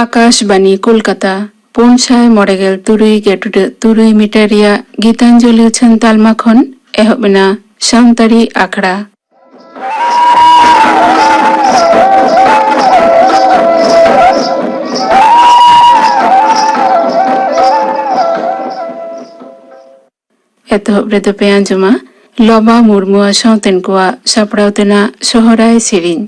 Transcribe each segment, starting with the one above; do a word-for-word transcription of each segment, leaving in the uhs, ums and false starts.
ᱟᱠᱟᱥᱵᱟᱱᱤ ᱠᱳᱞᱠᱟᱛᱟ, ᱯᱩᱱ ᱥᱟᱭ ᱢᱚᱬᱮ ᱜᱮᱞ ᱛᱩᱨᱩᱭ ᱜᱮ ᱴᱩᱰᱟᱹᱜ ᱛᱩᱨᱩᱭ ᱢᱤᱴᱟᱨ ᱨᱮᱭᱟᱜ ᱜᱤᱛᱟᱧᱡᱚᱞᱤ ᱩᱪᱷᱟᱹᱱ ᱛᱟᱞᱢᱟ ᱠᱷᱚᱱ ᱮᱦᱚᱵ ᱮᱱᱟ ᱥᱟᱱᱛᱟᱲᱤ ᱟᱠᱷᱲᱟ᱾ ᱮᱛᱚᱦᱚᱵ ᱨᱮᱫᱚ ᱯᱮ ᱟᱸᱡᱚᱢᱟ ᱞᱚᱵᱟ ᱢᱩᱨᱢᱩ ᱟᱨ ᱥᱟᱶᱛᱮᱱ ᱠᱚᱣᱟᱜ ᱥᱟᱯᱲᱟᱣ ᱛᱮᱱᱟᱜ ᱥᱚᱦᱨᱟᱭ ᱥᱮᱨᱮᱧ᱾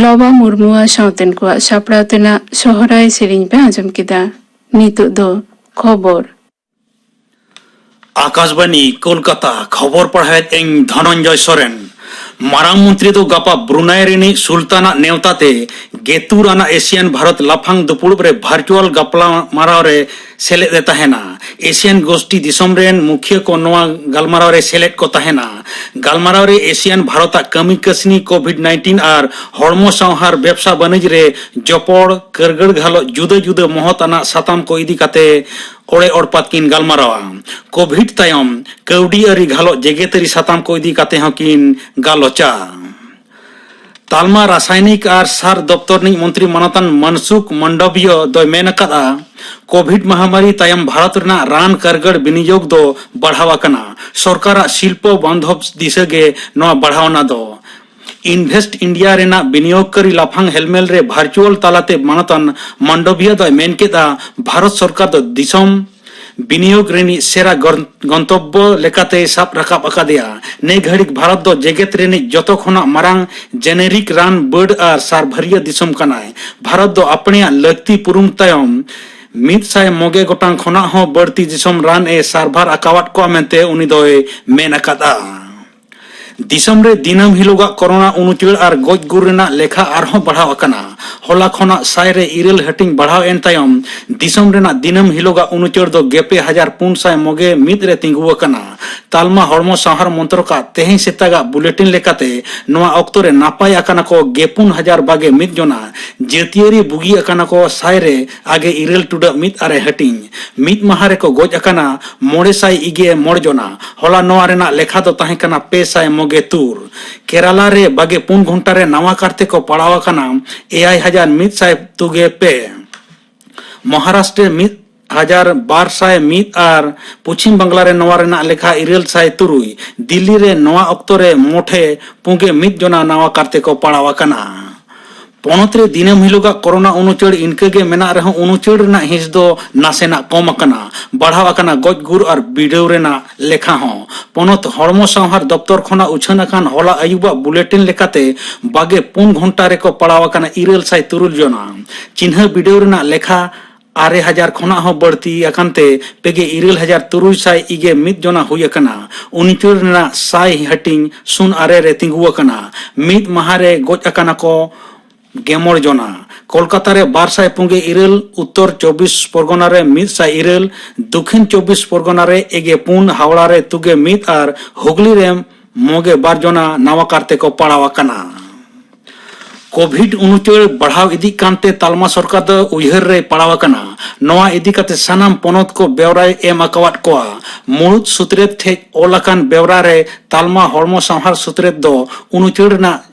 ᱵᱟᱵᱟ ᱢᱩᱨᱢᱩᱣᱟᱜ ᱥᱟᱶᱛᱮᱱ ᱠᱚᱣᱟᱜ ᱥᱟᱯᱲᱟᱣ ᱛᱮᱱᱟᱜ ᱥᱚᱦᱨᱟᱭ ᱥᱮᱨᱮᱧ ᱯᱮ ᱟᱸᱡᱚᱢ ᱠᱮᱫᱟ᱾ ᱱᱤᱛᱚᱜ ᱫᱚ ᱠᱷᱚᱵᱚᱨ᱾ ᱟᱠᱟᱥᱵᱟᱱᱤ ᱠᱳᱞᱠᱟᱛᱟ, ᱠᱷᱚᱵᱚᱨ ᱯᱟᱲᱦᱟᱣᱮᱫ ᱟᱹᱧ ᱫᱷᱚᱱᱚᱱᱡᱚᱭ ᱥᱚᱨᱮᱱ᱾ ᱢᱟᱨᱟᱝ ᱢᱚᱱᱛᱨᱤ ᱫᱚ ᱜᱟᱯᱟ ᱵᱨᱩᱱᱟᱭ ᱨᱤᱱᱤᱡ ᱥᱩᱞᱛᱟᱱᱟᱜ ᱱᱮᱣᱛᱟ ᱛᱮ ᱜᱮᱛᱩᱨ ᱟᱱᱟᱜ ᱮᱥᱤᱭᱟᱱ ᱵᱷᱟᱨᱚᱛ ᱞᱟᱯᱷᱟᱝ ᱫᱩᱯᱩᱲᱩᱵ ᱨᱮ ᱵᱷᱟᱨᱪᱩᱣᱟᱞ ᱜᱟᱯᱟᱞᱢᱟᱨᱟᱣ ᱨᱮ ᱥᱮᱞᱮᱫ ᱮ ᱛᱟᱦᱮᱱᱟ᱾ ᱮᱥᱤᱭᱟᱱ ᱜᱳᱥᱴᱤ ᱫᱤᱥᱚᱢ ᱨᱮᱱ ᱢᱩᱠᱷᱤᱭᱟᱹ ᱠᱚ ᱱᱚᱣᱟ ᱜᱟᱞᱢᱟᱨᱟᱣ ᱨᱮ ᱥᱮᱞᱮᱫ ᱠᱚ ᱛᱟᱦᱮᱱᱟ᱾ ᱜᱟᱞᱢᱟᱨᱟᱣ ᱨᱮ ᱮᱥᱤᱭᱟᱱ ᱵᱷᱟᱨᱚᱛ ᱟᱜ ᱠᱟᱹᱢᱤ ᱠᱟᱹᱥᱱᱤ, ᱠᱳᱵᱷᱤᱰ ᱱᱟᱭᱤᱱᱴᱤᱱ ᱟᱨ ᱦᱚᱲᱢᱚ ᱥᱟᱶᱦᱟᱨ ᱵᱮᱵᱽᱥᱟ ᱵᱟᱹᱱᱤᱡᱽ ᱨᱮ ᱡᱚᱯᱚᱲ, ᱠᱟᱹᱨᱜᱟᱹᱲ ᱜᱷᱟᱞᱚᱪ ᱡᱩᱫᱟᱹ ᱡᱩᱫᱟᱹ ᱢᱚᱦᱚᱛ ᱟᱱᱟᱜ ᱥᱟᱛᱟᱢ ᱠᱚ ᱤᱫᱤ ᱠᱟᱛᱮ ᱚᱲᱮ ᱚᱲᱯᱟᱛ ᱠᱤᱱ ᱜᱟᱞᱢᱟᱨᱟᱣᱟ᱾ ᱠᱳᱵᱷᱤᱰ ᱛᱟᱭᱚᱢ ᱠᱟᱹᱣᱰᱤ ᱟᱹᱨᱤ ᱜᱷᱟᱞᱚᱪ ᱡᱮᱜᱮᱛᱟᱹᱨᱤ ᱥᱟᱛᱟᱢ ᱠᱚ ᱤᱫᱤ ᱠᱟᱛᱮ ᱦᱚᱸ ᱠᱤᱱ ᱜᱟᱞᱚᱪᱟ᱾ ᱛᱟᱞᱢᱟ ᱨᱟᱥᱟᱭᱱᱤᱠ ᱟᱨ ᱥᱟᱨ ᱫᱚᱯᱛᱚᱨ ᱨᱤᱱᱤᱡ ᱢᱚᱱᱛᱨᱤ ᱢᱟᱱᱚᱛᱟᱱ ᱢᱟᱱᱥᱩᱠᱷ ᱢᱟᱱᱰᱚᱵᱤᱭᱚ ᱫᱚᱭ ᱢᱮᱱ ᱟᱠᱟᱫᱼᱟ, ᱠᱳᱵᱷᱤᱰ ᱢᱟᱦᱟᱢᱟᱨᱤ ᱛᱟᱭᱚᱢ ᱵᱷᱟᱨᱚᱛ ᱨᱮᱱᱟᱜ ᱨᱟᱱ ᱠᱟᱹᱨᱜᱟᱹᱲ ᱵᱤᱱᱤᱭᱳᱜᱽ ᱫᱚ ᱵᱟᱲᱦᱟᱣ ᱟᱠᱟᱱᱟ᱾ ᱥᱚᱨᱠᱟᱨᱟᱜ ᱥᱤᱞᱯᱚ ᱵᱟᱱᱫᱷᱚᱵ ᱫᱤᱥᱟᱹ ᱜᱮ ᱱᱚᱣᱟ ᱵᱟᱲᱦᱟᱣᱱᱟ ᱫᱚ᱾ ᱤᱱᱵᱷᱮᱥᱴ ᱤᱱᱰᱤᱭᱟ ᱨᱮᱱᱟᱜ ᱵᱤᱱᱤᱭᱳᱜᱽᱠᱟᱨᱤ ᱞᱟᱯᱷᱟᱝ ᱦᱮᱞᱢᱮᱞ ᱨᱮ ᱵᱷᱟᱨᱪᱩᱣᱟᱞ ᱛᱟᱞᱟᱛᱮ ᱢᱟᱱᱚᱛᱟᱱ ᱢᱟᱱᱰᱚᱵᱤᱭᱟ ᱫᱚᱭ ᱢᱮᱱ ᱠᱮᱫᱼᱟ, ᱵᱷᱟᱨᱚᱛ ᱥᱚᱨᱠᱟᱨ ᱫᱚ ᱫᱤᱥᱚᱢ ᱵᱤᱱᱤᱭᱳᱜᱽ ᱨᱤᱱᱤᱡ ᱥᱮᱨᱟ ᱜᱚᱱ-, ᱜᱚᱱᱛᱚᱵᱵᱚ ᱞᱮᱠᱟᱛᱮᱭ ᱥᱟᱵ ᱨᱟᱠᱟᱵ ᱟᱠᱟᱫᱮᱭᱟ᱾ ᱱᱮ ᱜᱷᱟᱹᱲᱤᱠ ᱵᱷᱟᱨᱚᱛ ᱫᱚ ᱡᱮᱜᱮᱛ ᱨᱤᱱᱤᱡ ᱡᱚᱛᱚ ᱠᱷᱚᱱᱟᱜ ᱢᱟᱨᱟᱝ ᱡᱮᱱᱮᱨᱤᱠ ᱨᱟᱱ ᱵᱟᱹᱰ ᱟᱨ ᱥᱟᱨᱵᱷᱟᱨᱤᱭᱟᱹ ᱫᱤᱥᱚᱢ ᱠᱟᱱᱟᱭ᱾ ᱵᱷᱟᱨᱚᱛ ᱫᱚ ᱟᱯᱱᱮᱭᱟᱜ ᱞᱟᱹᱠᱛᱤ ᱯᱩᱨᱩᱱ ᱛᱟᱭᱚᱢ ᱢᱤᱫ ᱥᱟᱭ ᱢᱚᱜᱮ ᱜᱚᱴᱟᱝ ᱠᱷᱚᱱᱟᱜ ᱦᱚᱸ ᱵᱟᱹᱲᱛᱤ ᱫᱤᱥᱚᱢ ᱨᱟᱱ ᱮ ᱥᱟᱨᱵᱷᱟᱨ ᱟᱠᱟᱣᱟᱫ ᱠᱚᱣᱟ ᱢᱮᱱᱛᱮ ᱩᱱᱤ ᱫᱚᱭ ᱢᱮᱱ ᱟᱠᱟᱫᱼᱟ᱾ ᱫᱤᱥᱚᱢ ᱨᱮ ᱫᱤᱱᱟᱹᱢ ᱦᱤᱞᱳᱜᱟᱜ ᱠᱚᱨᱳᱱᱟ ᱩᱱᱩᱪᱟᱹᱲ ᱟᱨ ᱜᱚᱡ ᱜᱩᱨ ᱨᱮᱱᱟᱜ ᱞᱮᱠᱷᱟ ᱟᱨᱦᱚᱸ ᱵᱟᱲᱦᱟᱣ ᱟᱠᱟᱱᱟ᱾ ᱦᱚᱞᱟ ᱠᱷᱚᱱᱟᱜ ᱥᱟᱭ ᱨᱮ ᱤᱨᱟᱹᱞ ᱦᱟᱹᱴᱤᱧ ᱵᱟᱲᱦᱟᱣ ᱮᱱ ᱛᱟᱭᱚᱢ ᱫᱤᱥᱚᱢ ᱨᱮᱱᱟᱜ ᱫᱤᱱᱟᱹᱢ ᱦᱤᱞᱳᱜᱟᱜ ᱩᱱᱩᱪᱟᱹᱲ ᱫᱚ ᱜᱮᱯᱮ ᱦᱟᱡᱟᱨ ᱯᱩᱱ ᱥᱟᱭ ᱢᱚᱜᱮ ᱢᱤᱫ ᱨᱮ ᱛᱤᱸᱜᱩ ᱟᱠᱟᱱᱟ᱾ ᱛᱟᱞᱢᱟ ᱦᱚᱲᱢᱚ ᱥᱟᱶᱦᱟᱨ ᱢᱚᱱᱛᱨᱚᱠᱟᱜ ᱛᱮᱦᱮᱧ ᱥᱮᱛᱟᱜᱟᱜ ᱵᱩᱞᱮᱴᱤᱱ ᱞᱮᱠᱟᱛᱮ ᱱᱚᱣᱟ ᱚᱠᱛᱚ ᱨᱮ ᱱᱟᱯᱟᱭ ᱟᱠᱟᱱᱟ ᱠᱚ ᱜᱮᱯᱩᱱ ᱦᱟᱡᱟᱨ ᱵᱟᱜᱮ ᱢᱤᱫ ᱡᱚᱱᱟ, ᱡᱟᱹᱛᱤᱭᱟᱹᱨᱤ ᱵᱩᱜᱤ ᱟᱠᱟᱱᱟ ᱠᱚ ᱥᱟᱭ ᱨᱮ ᱟᱜᱮ ᱤᱨᱟᱹᱞ ᱴᱩᱰᱟᱹᱜ ᱢᱤᱫ ᱟᱨᱮ ᱦᱟᱹᱴᱤᱧ᱾ ᱢᱤᱫ ᱢᱟᱦᱟ ᱨᱮᱠᱚ ᱜᱚᱡ ᱟᱠᱟᱱᱟ ᱢᱚᱬᱮ ᱥᱟᱭ ᱤᱜᱮ ᱢᱚᱬᱮ ᱡᱚᱱᱟ᱾ ᱦᱚᱞᱟ ᱱᱚᱣᱟ ᱨᱮᱱᱟᱜ ᱞᱮᱠᱷᱟ ᱫᱚ ᱛᱟᱦᱮᱸ ᱠᱟᱱᱟ ᱯᱮ ᱥᱟᱭ ᱢᱚᱜᱮ ᱛᱩᱨ᱾ ᱠᱮᱨᱟᱞᱟ ᱨᱮ ᱵᱟᱜᱮ ᱯᱩᱱ ᱜᱷᱚᱱᱴᱟ ᱨᱮ ᱱᱟᱣᱟ ᱠᱟᱨᱛᱮ ᱠᱚ ᱯᱟᱲᱟᱣ ᱟᱠᱟᱱᱟ ᱮᱭᱟᱭ ᱦᱟᱡᱟᱨ ᱢᱤᱫ ᱥᱟᱭ ᱛᱩᱜᱮ ᱯᱮ᱾ ᱢᱚᱦᱟᱨᱟᱥᱴᱨᱚ ᱨᱮ ᱢᱤᱫ ᱦᱟᱡᱟᱨ ᱵᱟᱨ ᱥᱟᱭ ᱢᱤᱫ ᱟᱨ ᱯᱚᱪᱷᱤᱢ ᱵᱟᱝᱞᱟ ᱨᱮ ᱱᱚᱣᱟ ᱨᱮᱱᱟᱜ ᱞᱮᱠᱷᱟ ᱤᱨᱟᱹᱞ ᱥᱟᱭ ᱛᱩᱨᱩᱭ᱾ ᱫᱤᱞᱞᱤ ᱨᱮ ᱱᱚᱣᱟ ᱚᱠᱛᱚ ᱨᱮ ᱢᱚᱴᱷᱮ ᱯᱩᱜᱮ ᱢᱤᱫ ᱡᱚᱱᱟ ᱱᱟᱣᱟ ᱠᱟᱨᱛᱮ ᱠᱚ ᱯᱟᱲᱟᱣ ᱟᱠᱟᱱᱟ᱾ ᱯᱚᱱᱚᱛ ᱨᱮ ᱫᱤᱱᱟᱹᱢ ᱦᱤᱞᱳᱜᱟᱜ ᱠᱳᱨᱳᱱᱟ ᱩᱱᱩᱪᱟᱹᱲ ᱤᱱᱠᱟᱹ ᱜᱮ ᱢᱮᱱᱟᱜ ᱨᱮᱦᱚᱸ, ᱩᱱᱩᱪᱟᱹᱲ ᱨᱮᱱᱟᱜ ᱦᱤᱸᱥ ᱫᱚ ᱱᱟᱥᱮᱱᱟᱜ ᱠᱚᱢ ᱟᱠᱟᱱᱟ᱾ ᱵᱟᱲᱦᱟᱣ ᱟᱠᱟᱱᱟ ᱜᱚᱡ ᱜᱩᱨ ᱟᱨ ᱵᱤᱰᱟᱹᱣ ᱨᱮᱱᱟᱜ ᱞᱮᱠᱷᱟ ᱦᱚᱸ᱾ ᱯᱚᱱᱚᱛ ᱦᱚᱲᱢᱚ ᱥᱟᱶᱦᱟᱨ ᱫᱚᱯᱛᱚᱨ ᱠᱷᱚᱱᱟᱜ ᱩᱪᱷᱟᱹᱱ ᱟᱠᱟᱱ ᱦᱚᱞᱟ ᱟᱹᱭᱩᱵᱟᱜ ᱵᱩᱞᱮᱴᱤᱱ ᱞᱮᱠᱟᱛᱮ, ᱵᱟᱜᱮ ᱯᱩᱱ ᱜᱷᱚᱱᱴᱟ ᱨᱮᱠᱚ ᱯᱟᱲᱟᱣ ᱟᱠᱟᱱᱟ ᱤᱨᱟᱹᱞ ᱥᱟᱭ ᱛᱩᱨᱩᱭ ᱡᱚᱱᱟ᱾ ᱪᱤᱱᱦᱟᱹ ᱵᱤᱰᱟᱹᱣ ᱨᱮᱱᱟᱜ ᱞᱮᱠᱷᱟ ᱟᱨᱮ ᱦᱟᱡᱟᱨ ᱠᱷᱚᱱᱟᱜ ᱦᱚᱸ ᱵᱟᱹᱲᱛᱤ ᱟᱠᱟᱱ ᱛᱮ, ᱯᱮᱜᱮ ᱤᱨᱟᱹᱞ ᱦᱟᱡᱟᱨ ᱛᱩᱨᱩᱭ ᱥᱟᱭ ᱤᱜᱮ ᱢᱤᱫ ᱡᱚᱱᱟ ᱦᱩᱭ ᱟᱠᱟᱱᱟ᱾ ᱩᱱᱩᱪᱟᱹᱲ ᱨᱮᱱᱟᱜ ᱥᱟᱭ ᱦᱟᱹᱴᱤᱧ ᱥᱩᱱ ᱟᱨᱮ ᱨᱮ ᱛᱤᱸᱜᱩ ᱟᱠᱟᱱᱟ᱾ ᱢᱤᱫ ᱢᱟᱦᱟ ᱨᱮ ᱜᱚᱡ ᱟᱠᱟᱱᱟ ᱠᱚ ᱜᱮᱢᱚᱬ ᱡᱚᱱᱟ᱾ ᱠᱳᱞᱠᱟᱛᱟ ᱨᱮ ᱵᱟᱨ ᱥᱟᱭ ᱯᱩᱱᱜᱮ ᱤᱨᱟᱹᱞ, ᱩᱛᱛᱚᱨ ᱪᱚᱵᱵᱤᱥ ᱯᱚᱨᱜᱚᱱᱟ ᱨᱮ ᱢᱤᱫ ᱥᱟᱭ ᱤᱨᱟᱹᱞ, ᱫᱚᱠᱷᱤᱱ ᱪᱚᱵᱵᱤᱥ ᱯᱚᱨᱜᱚᱱᱟ ᱨᱮ ᱮᱜᱮ ᱯᱩᱱ, ᱦᱟᱣᱲᱟ ᱨᱮ ᱛᱩᱜᱮ ᱢᱤᱫ ᱟᱨ ᱦᱩᱜᱽᱞᱤ ᱨᱮ ᱢᱚᱜᱮ ᱵᱟᱨ ᱡᱚᱱᱟ ᱱᱟᱣᱟ ᱠᱟᱨᱛᱮ ᱠᱚ ᱯᱟᱲᱟᱣ ᱟᱠᱟᱱᱟ᱾ ᱠᱳᱵᱷᱤᱰ ᱩᱱᱩᱪᱟᱹᱲ ᱵᱟᱲᱦᱟᱣ ᱤᱫᱤᱜ ᱠᱟᱱᱛᱮ ᱛᱟᱞᱢᱟ ᱥᱚᱨᱠᱟᱨ ᱫᱚ ᱩᱭᱦᱟᱹᱨ ᱨᱮᱭ ᱯᱟᱲᱟᱣ ᱟᱠᱟᱱᱟ᱾ ᱱᱚᱣᱟ ᱤᱫᱤ ᱠᱟᱛᱮ ᱥᱟᱱᱟᱢ ᱯᱚᱱᱚᱛ ᱠᱚ ᱵᱮᱣᱨᱟᱭ ᱮᱢ ᱟᱠᱟᱣᱟᱫ ᱠᱚᱣᱟ᱾ ᱢᱩᱲᱩᱫ ᱥᱩᱛᱨᱮᱛ ᱴᱷᱮᱡ ᱚᱞ ᱟᱠᱟᱱ ᱵᱮᱣᱨᱟ ᱨᱮ ᱛᱟᱞᱢᱟ ᱦᱚᱲᱢᱚ ᱥᱟᱶᱦᱟᱨ ᱥᱩᱛᱨᱮᱛ ᱫᱚ ᱩᱱᱩᱪᱟᱹᱲ ᱨᱮᱱᱟᱜ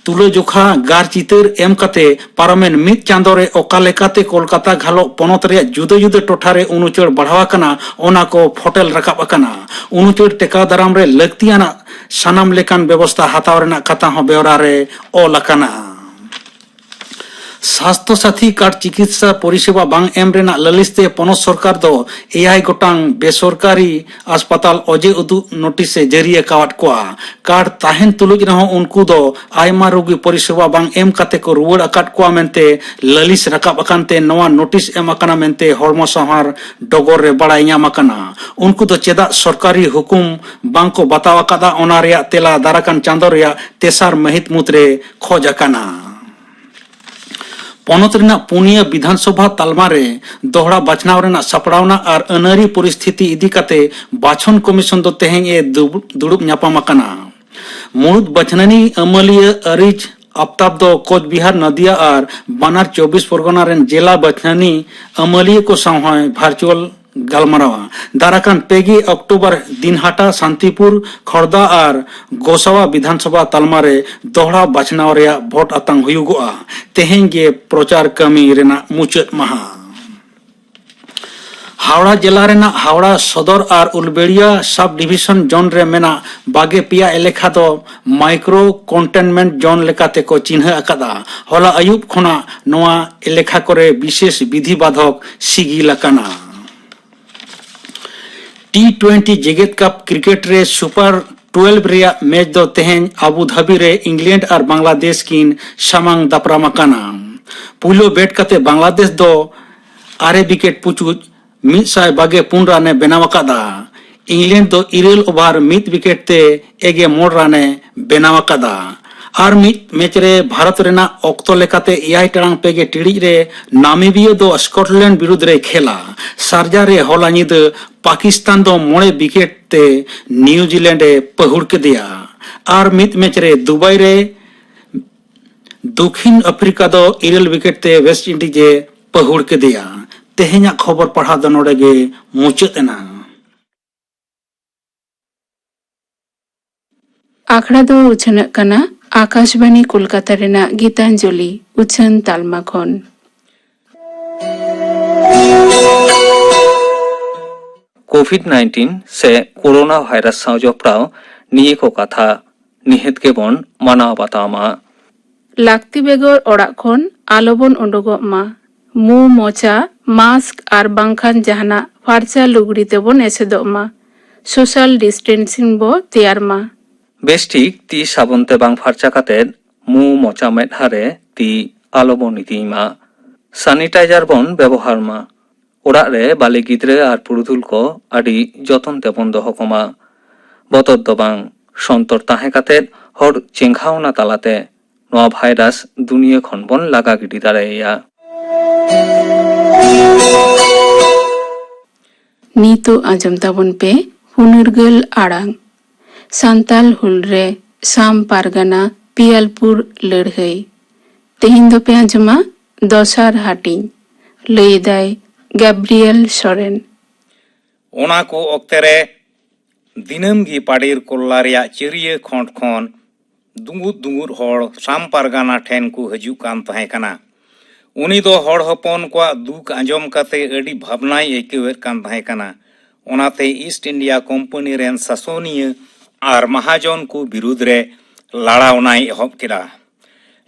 ᱛᱩᱞᱟᱹᱡᱚᱠᱷᱟ ᱜᱟᱨ ᱪᱤᱛᱟᱹᱨ ᱮᱢ ᱠᱟᱛᱮ ᱯᱟᱨᱚᱢᱮᱱ ᱢᱤᱫ ᱪᱟᱸᱫᱚ ᱨᱮ ᱚᱠᱟ ᱞᱮᱠᱟᱛᱮ ᱠᱳᱞᱠᱟᱛᱟ ᱜᱷᱟᱞᱚᱜ ᱯᱚᱱᱚᱛ ᱨᱮᱭᱟᱜ ᱡᱩᱫᱟᱹ ᱡᱩᱫᱟᱹ ᱴᱚᱴᱷᱟ ᱨᱮ ᱩᱱᱩᱪᱟᱹᱲ ᱵᱟᱲᱦᱟᱣ ᱟᱠᱟᱱᱟ, ᱚᱱᱟ ᱠᱚ ᱯᱷᱚᱴᱮᱞ ᱨᱟᱠᱟᱵ ᱟᱠᱟᱱᱟ᱾ ᱩᱱᱩᱪᱟᱹᱲ ᱴᱮᱠᱟᱣ ᱫᱟᱨᱟᱢ ᱨᱮ ᱞᱟᱹᱠᱛᱤᱭᱟᱱᱟᱜ ᱥᱟᱱᱟᱢ ᱞᱮᱠᱟᱱ ᱵᱮᱵᱚᱥᱛᱷᱟ ᱦᱟᱛᱟᱣ ᱨᱮᱱᱟᱜ ᱠᱟᱛᱷᱟ ᱦᱚᱸ ᱵᱮᱣᱨᱟ ᱨᱮ ᱚᱞ ᱟᱠᱟᱱᱟ᱾ ᱥᱟᱥᱛᱷᱚ ᱥᱟᱛᱷᱤ ᱠᱟᱨᱰ ᱪᱤᱠᱤᱛᱥᱟ ᱯᱚᱨᱤᱥᱮᱵᱟ ᱵᱟᱝ ᱮᱢ ᱨᱮᱱᱟᱜ ᱞᱟᱹᱞᱤᱥ ᱛᱮ ᱯᱚᱱᱚᱛ ᱥᱚᱨᱠᱟᱨ ᱫᱚ ᱮᱭᱟᱭ ᱜᱚᱴᱟᱝ ᱵᱮᱥᱚᱨᱠᱟᱨᱤ ᱟᱥᱯᱟᱛᱟᱞ ᱚᱡᱮ ᱩᱫᱩᱜ ᱱᱳᱴᱤᱥ ᱮ ᱡᱟᱹᱨᱤ ᱟᱠᱟᱣᱟᱫ ᱠᱚᱣᱟ᱾ ᱠᱟᱨᱰ ᱛᱟᱦᱮᱱ ᱛᱩᱞᱩᱡ ᱨᱮᱦᱚᱸ ᱩᱱᱠᱩ ᱫᱚ ᱟᱭᱢᱟ ᱨᱩᱜᱤ ᱯᱚᱨᱤᱥᱮᱵᱟ ᱵᱟᱝ ᱮᱢ ᱠᱟᱛᱮ ᱠᱚ ᱨᱩᱣᱟᱹᱲ ᱟᱠᱟᱫ ᱠᱚᱣᱟ ᱢᱮᱱᱛᱮ ᱞᱟᱹᱞᱤᱥ ᱨᱟᱠᱟᱵ ᱟᱠᱟᱱ ᱛᱮ ᱱᱚᱣᱟ ᱱᱳᱴᱤᱥ ᱮᱢ ᱟᱠᱟᱱᱟ ᱢᱮᱱᱛᱮ ᱦᱚᱲᱢᱚ ᱥᱟᱶᱦᱟᱨ ᱰᱚᱜᱚᱨ ᱨᱮ ᱵᱟᱲᱟᱭ ᱧᱟᱢ ᱟᱠᱟᱱᱟ᱾ ᱩᱱᱠᱩ ᱫᱚ ᱪᱮᱫᱟᱜ ᱥᱚᱨᱠᱟᱨᱤ ᱦᱩᱠᱩᱢ ᱵᱟᱝ ᱠᱚ ᱵᱟᱛᱟᱣ ᱟᱠᱟᱫᱟ, ᱚᱱᱟ ᱨᱮᱭᱟᱜ ᱛᱮᱞᱟ ᱫᱟᱨᱟᱠᱟᱱ ᱪᱟᱸᱫᱚ ᱨᱮᱭᱟᱜ ᱛᱮᱥᱟᱨ ᱢᱟᱹᱦᱤᱛ ᱢᱩᱫᱽᱨᱮ ᱠᱷᱚᱡᱽ ᱟᱠᱟᱱᱟ᱾ ᱯᱚᱱᱚᱛ ᱨᱮᱱᱟᱜ ᱯᱩᱱᱭᱟᱹ ᱵᱤᱫᱷᱟᱱ ᱥᱚᱵᱷᱟ ᱛᱟᱞᱢᱟ ᱨᱮ ᱫᱚᱦᱲᱟ ᱵᱟᱪᱷᱱᱟᱣ ᱨᱮᱱᱟᱜ ᱥᱟᱯᱲᱟᱣᱱᱟ ᱟᱨ ᱟᱹᱱᱟᱹᱨᱤ ᱯᱚᱨᱤᱥᱛᱷᱤᱛᱤ ᱤᱫᱤ ᱠᱟᱛᱮ ᱵᱟᱪᱷᱚᱱ ᱠᱚᱢᱤᱥᱚᱱ ᱫᱚ ᱛᱮᱦᱮᱧ ᱮ ᱫᱩᱵ-, ᱫᱩᱲᱩᱵ ᱧᱟᱯᱟᱢ ᱟᱠᱟᱱᱟ᱾ ᱢᱩᱲᱩᱫ ᱵᱟᱪᱷᱱᱟᱱᱤ ᱟᱹᱢᱟᱹᱞᱤᱭᱟᱹ ᱟᱹᱨᱤᱡ ᱟᱯᱛᱟᱵ ᱫᱚ ᱠᱳᱪ ᱵᱤᱦᱟᱨ ᱱᱟᱫᱤᱭᱟ ᱟᱨ ᱵᱟᱱᱟᱨ ᱪᱚᱵᱵᱤᱥ ᱯᱚᱨᱜᱚᱱᱟ ᱨᱮᱱ ᱡᱮᱞᱟ ᱵᱟᱪᱷᱱᱟᱱᱤ ᱟᱹᱢᱟᱹᱞᱤᱭᱟᱹ ᱠᱚ ᱥᱟᱶ ᱦᱚᱸᱭ ᱵᱷᱟᱨᱪᱩᱣᱟᱞ ᱜᱟᱞᱢᱟᱨᱟᱣᱟ᱾ ᱫᱟᱨᱟᱠᱟᱱ ᱯᱮ ᱜᱮ ᱚᱠᱴᱳᱵᱚᱨ ᱫᱤᱱᱦᱟᱴᱟ, ᱥᱟᱱᱛᱤᱯᱩᱨ, ᱠᱷᱚᱲᱫᱟ ᱟᱨ ᱜᱳᱥᱟᱣᱟ ᱵᱤᱫᱷᱟᱱ ᱥᱚᱵᱷᱟ ᱛᱟᱞᱢᱟ ᱨᱮ ᱫᱚᱦᱲᱟ ᱵᱟᱪᱷᱱᱟᱣ ᱨᱮᱭᱟᱜ ᱵᱷᱳᱴ ᱟᱛᱟᱝ ᱦᱩᱭᱩᱜᱚᱜᱼᱟ᱾ ᱛᱮᱦᱮᱧ ᱜᱮ ᱯᱨᱚᱪᱟᱨ ᱠᱟᱹᱢᱤ ᱨᱮᱱᱟᱜ ᱢᱩᱪᱟᱹᱫ ᱢᱟᱦᱟ᱾ ᱦᱟᱣᱲᱟ ᱡᱮᱞᱟ ᱨᱮᱱᱟᱜ ᱦᱟᱣᱲᱟ ᱥᱚᱫᱚᱨ ᱟᱨ ᱩᱞᱵᱮᱲᱤᱭᱟ ᱥᱟᱵ ᱰᱤᱵᱷᱤᱥᱚᱱ ᱡᱳᱱ ᱨᱮ ᱢᱮᱱᱟᱜ ᱵᱟᱜᱮ ᱯᱮᱭᱟ ᱮᱞᱮᱠᱷᱟ ᱫᱚ ᱢᱟᱭᱠᱨᱳ ᱠᱚᱱᱴᱮᱱᱢᱮᱱᱴ ᱡᱳᱱ ᱞᱮᱠᱟᱛᱮ ᱠᱚ ᱪᱤᱱᱦᱟᱹ ᱟᱠᱟᱫᱼᱟ᱾ ᱦᱚᱞᱟ ᱟᱹᱭᱩᱵ ᱠᱷᱚᱱᱟᱜ ᱱᱚᱣᱟ ᱮᱞᱮᱠᱷᱟ ᱠᱚᱨᱮ ᱵᱤᱥᱮᱥ ᱵᱤᱫᱷᱤ ᱵᱟᱫᱷᱚᱠ ᱥᱤᱜᱤᱞ ᱟᱠᱟᱱᱟ᱾ ᱴᱤ ᱴᱩᱭᱮᱱᱴᱤ ᱡᱮᱜᱮᱛ ᱠᱟᱯ ᱠᱨᱤᱠᱮᱴ ᱨᱮ ᱥᱩᱯᱟᱨ ᱴᱩᱭᱮᱞᱵᱷ ᱨᱮᱭᱟᱜ ᱢᱮᱪ ᱫᱚ ᱛᱮᱦᱮᱧ ᱟᱵᱩ ᱫᱷᱟᱵᱤ ᱨᱮ ᱤᱝᱞᱮᱱᱰ ᱟᱨ ᱵᱟᱝᱞᱟᱫᱮᱥ ᱠᱤᱱ ᱥᱟᱢᱟᱝ ᱫᱟᱯᱨᱟᱢ ᱟᱠᱟᱱᱟ᱾ ᱯᱩᱭᱞᱩ ᱵᱮᱴ ᱠᱟᱛᱮ ᱵᱟᱝᱞᱟᱫᱮᱥ ᱫᱚ ᱟᱨᱮ ᱣᱤᱠᱮᱴ ᱯᱩᱪᱩᱡ ᱢᱤᱫ ᱥᱟᱭ ᱵᱟᱜᱮ ᱯᱩᱱ ᱨᱟᱱ ᱮ ᱵᱮᱱᱟᱣ ᱟᱠᱟᱫᱼᱟ᱾ ᱤᱝᱞᱮᱱᱰ ᱫᱚ ᱤᱨᱟᱹᱞ ᱳᱵᱷᱟᱨ ᱢᱤᱫ ᱣᱤᱠᱮᱴ ᱛᱮ ᱮᱜᱮ ᱢᱚᱬ ᱨᱟᱱ ᱮ ᱵᱮᱱᱟᱣ ᱟᱠᱟᱫᱼᱟ᱾ ᱟᱨ ᱢᱤᱫ ᱢᱮᱪ ᱨᱮ ᱵᱷᱟᱨᱚᱛ ᱨᱮᱱᱟᱜ ᱚᱠᱛᱚ ᱞᱮᱠᱟᱛᱮ ᱮᱭᱟᱭ ᱴᱟᱲᱟᱝ ᱯᱮᱜᱮ ᱴᱤᱲᱤᱡ ᱨᱮ ᱱᱟᱢᱤᱵᱤᱭᱟ ᱫᱚ ᱥᱠᱚᱴᱞᱮᱱᱰ ᱵᱤᱨᱩᱫᱽ ᱨᱮ ᱠᱷᱮᱞᱟ᱾ ᱥᱟᱨᱡᱟ ᱨᱮ ᱦᱚᱞᱟ ᱧᱤᱫᱟᱹ ᱯᱟᱠᱤᱥᱛᱟᱱ ᱫᱚ ᱢᱚᱬᱮ ᱣᱤᱠᱮᱴ ᱛᱮ ᱱᱤᱭᱩᱡᱤᱞᱮᱱᱰ ᱮ ᱯᱟᱹᱦᱩᱲ ᱠᱮᱫᱮᱭᱟ᱾ ᱟᱨ ᱢᱤᱫ ᱢᱮᱪ ᱨᱮ ᱫᱩᱵᱟᱭ ᱨᱮ ᱫᱚᱠᱷᱤᱱ ᱟᱯᱷᱨᱤᱠᱟ ᱫᱚ ᱤᱨᱟᱹᱞ ᱣᱤᱠᱮᱴ ᱛᱮ ᱣᱮᱥᱴ ᱤᱱᱰᱤᱡᱽ ᱮ ᱯᱟᱹᱦᱩᱲ ᱠᱮᱫᱮᱭᱟ᱾ ᱛᱮᱦᱮᱧᱟᱜ ᱠᱷᱚᱵᱚᱨ ᱯᱟᱲᱦᱟᱣ ᱫᱚ ᱱᱚᱰᱮ ᱜᱮ ᱢᱩᱪᱟᱹᱫ ᱮᱱᱟ᱾ ᱟᱠᱷᱲᱟ ᱫᱚ ᱩᱪᱷᱟᱹᱱᱚᱜ ᱠᱟᱱᱟ ᱟᱠᱟᱥᱵᱟᱱᱤ ᱠᱳᱞᱠᱟᱛᱟ ᱨᱮᱱᱟᱜ ᱜᱤᱛᱟᱧᱡᱚᱞᱤ ᱩᱪᱷᱟᱹᱱ ᱛᱟᱞᱢᱟ ᱠᱷᱚᱱ᱾ ᱠᱳᱵᱷᱤᱰ ᱱᱟᱭᱤᱱᱴᱤᱱ ᱥᱮ ᱠᱳᱨᱳᱱᱟ ᱵᱷᱟᱭᱨᱟᱥ ᱥᱟᱶ ᱡᱚᱯᱲᱟᱣ ᱱᱤᱭᱟᱹ ᱠᱚ ᱠᱟᱛᱷᱟ ᱱᱤᱦᱟᱹᱛ ᱜᱮᱵᱚᱱ ᱢᱟᱱᱟᱣ ᱵᱟᱛᱟᱣ ᱢᱟ᱾ ᱞᱟᱹᱠᱛᱤ ᱵᱮᱜᱚᱨ ᱚᱲᱟᱜ ᱠᱷᱚᱱ ᱟᱞᱚᱵᱚᱱ ᱩᱰᱩᱠᱚᱜ ᱢᱟ᱾ ᱢᱩ, ᱢᱚᱪᱟ ᱢᱟᱥᱠ ᱟᱨ ᱵᱟᱝᱠᱷᱟᱱ ᱡᱟᱦᱟᱱᱟᱜ ᱯᱷᱟᱨᱪᱟ ᱞᱩᱜᱽᱲᱤ ᱛᱮᱵᱚᱱ ᱮᱥᱮᱫᱚᱜ ᱢᱟ᱾ ᱥᱳᱥᱟᱞ ᱰᱤᱥᱴᱮᱱᱥᱤᱝ ᱵᱚ ᱛᱮᱭᱟᱨ ᱢᱟ᱾ ᱵᱮᱥ ᱴᱷᱤᱠ ᱛᱤ ᱥᱟᱵᱚᱱ ᱛᱮ ᱵᱟᱝ ᱯᱷᱟᱨᱪᱟ ᱠᱟᱛᱮ ᱢᱩ, ᱢᱚᱪᱟ, ᱢᱮᱫᱦᱟ ᱨᱮ ᱛᱤ ᱟᱞᱚᱵᱚᱱ ᱤᱫᱤᱭ ᱢᱟ᱾ ᱥᱟᱱᱤᱴᱟᱭᱡᱟᱨ ᱵᱚᱱ ᱵᱮᱵᱚᱦᱟᱨ ᱢᱟ᱾ ᱚᱲᱟᱜ ᱨᱮ ᱵᱟᱞᱮ ᱜᱤᱫᱽᱨᱟᱹ ᱟᱨ ᱯᱩᱨᱩᱫᱷᱩᱞ ᱠᱚ ᱟᱹᱰᱤ ᱡᱚᱛᱚᱱ ᱛᱮᱵᱚᱱ ᱫᱚᱦᱚ ᱠᱚᱢᱟ᱾ ᱵᱚᱛᱚᱨ ᱫᱚ ᱵᱟᱝ, ᱥᱚᱱᱛᱚᱨ ᱛᱟᱦᱮᱸ ᱠᱟᱛᱮ ᱦᱚᱲ ᱪᱮᱸᱜᱷᱟᱣᱱᱟ ᱛᱟᱞᱟᱛᱮ ᱱᱚᱣᱟ ᱵᱷᱟᱭᱨᱟᱥ ᱫᱩᱱᱤᱭᱟᱹ ᱠᱷᱚᱱ ᱵᱚᱱ ᱞᱟᱜᱟ ᱜᱤᱰᱤ ᱫᱟᱲᱮᱭᱟᱭᱟ᱾ ᱱᱤᱛᱚᱜ ᱟᱸᱡᱚᱢ ᱛᱟᱵᱚᱱ ᱯᱮ ᱯᱩᱱᱩᱨᱜᱟᱹᱞ ᱟᱲᱟᱝ᱾ ᱥᱟᱱᱛᱟᱞ ᱦᱩᱞ ᱨᱮ ᱥᱟᱢ ᱯᱟᱨᱜᱟᱱᱟ ᱯᱤᱭᱟᱞᱯᱩᱨ ᱞᱟᱹᱲᱦᱟᱹᱭ᱾ ᱛᱮᱦᱮᱧ ᱫᱚᱯᱮ ᱟᱸᱡᱚᱢᱟ ᱫᱚᱥᱟᱨ ᱦᱟᱹᱴᱤᱧ᱾ ᱞᱟᱹᱭ ᱮᱫᱟᱭ ᱜᱟᱵᱽᱨᱤᱭᱮᱞ ᱥᱚᱨᱮᱱ᱾ ᱚᱱᱟ ᱠᱚ ᱚᱠᱛᱮ ᱨᱮ ᱫᱤᱱᱟᱹᱢ ᱜᱮ ᱯᱟᱰᱤᱨ ᱠᱚᱞᱞᱟ ᱨᱮᱭᱟᱜ ᱪᱟᱹᱨᱤᱭᱟᱹ ᱠᱷᱚᱸᱰ ᱠᱷᱚᱱ ᱫᱩᱸᱜᱩᱫ ᱫᱩᱸᱜᱩᱫ ᱦᱚᱲ ᱥᱟᱢ ᱯᱟᱨᱜᱟᱱᱟ ᱴᱷᱮᱱ ᱠᱚ ᱦᱤᱡᱩᱜ ᱠᱟᱱ ᱛᱟᱦᱮᱸ ᱠᱟᱱᱟ᱾ ᱩᱱᱤ ᱫᱚ ᱦᱚᱲ ᱦᱚᱯᱚᱱ ᱠᱚᱣᱟᱜ ᱫᱩᱠ ᱟᱸᱡᱚᱢ ᱠᱟᱛᱮ ᱟᱹᱰᱤ ᱵᱷᱟᱵᱽᱱᱟᱭ ᱟᱹᱭᱠᱟᱹᱣᱮᱫ ᱠᱟᱱ ᱛᱟᱦᱮᱸ ᱠᱟᱱᱟ᱾ ᱚᱱᱟᱛᱮ ᱤᱥᱴ ᱤᱱᱰᱤᱭᱟ ᱠᱳᱢᱯᱟᱱᱤ ᱨᱮᱱ ᱥᱟᱥᱚᱱᱤᱭᱟᱹ ᱟᱨ ᱢᱟᱦᱟᱡᱚᱱ ᱠᱚ ᱵᱤᱨᱩᱫᱽ ᱨᱮ ᱞᱟᱲᱟᱣᱱᱟᱭ ᱮᱦᱚᱵ ᱠᱮᱫᱟ᱾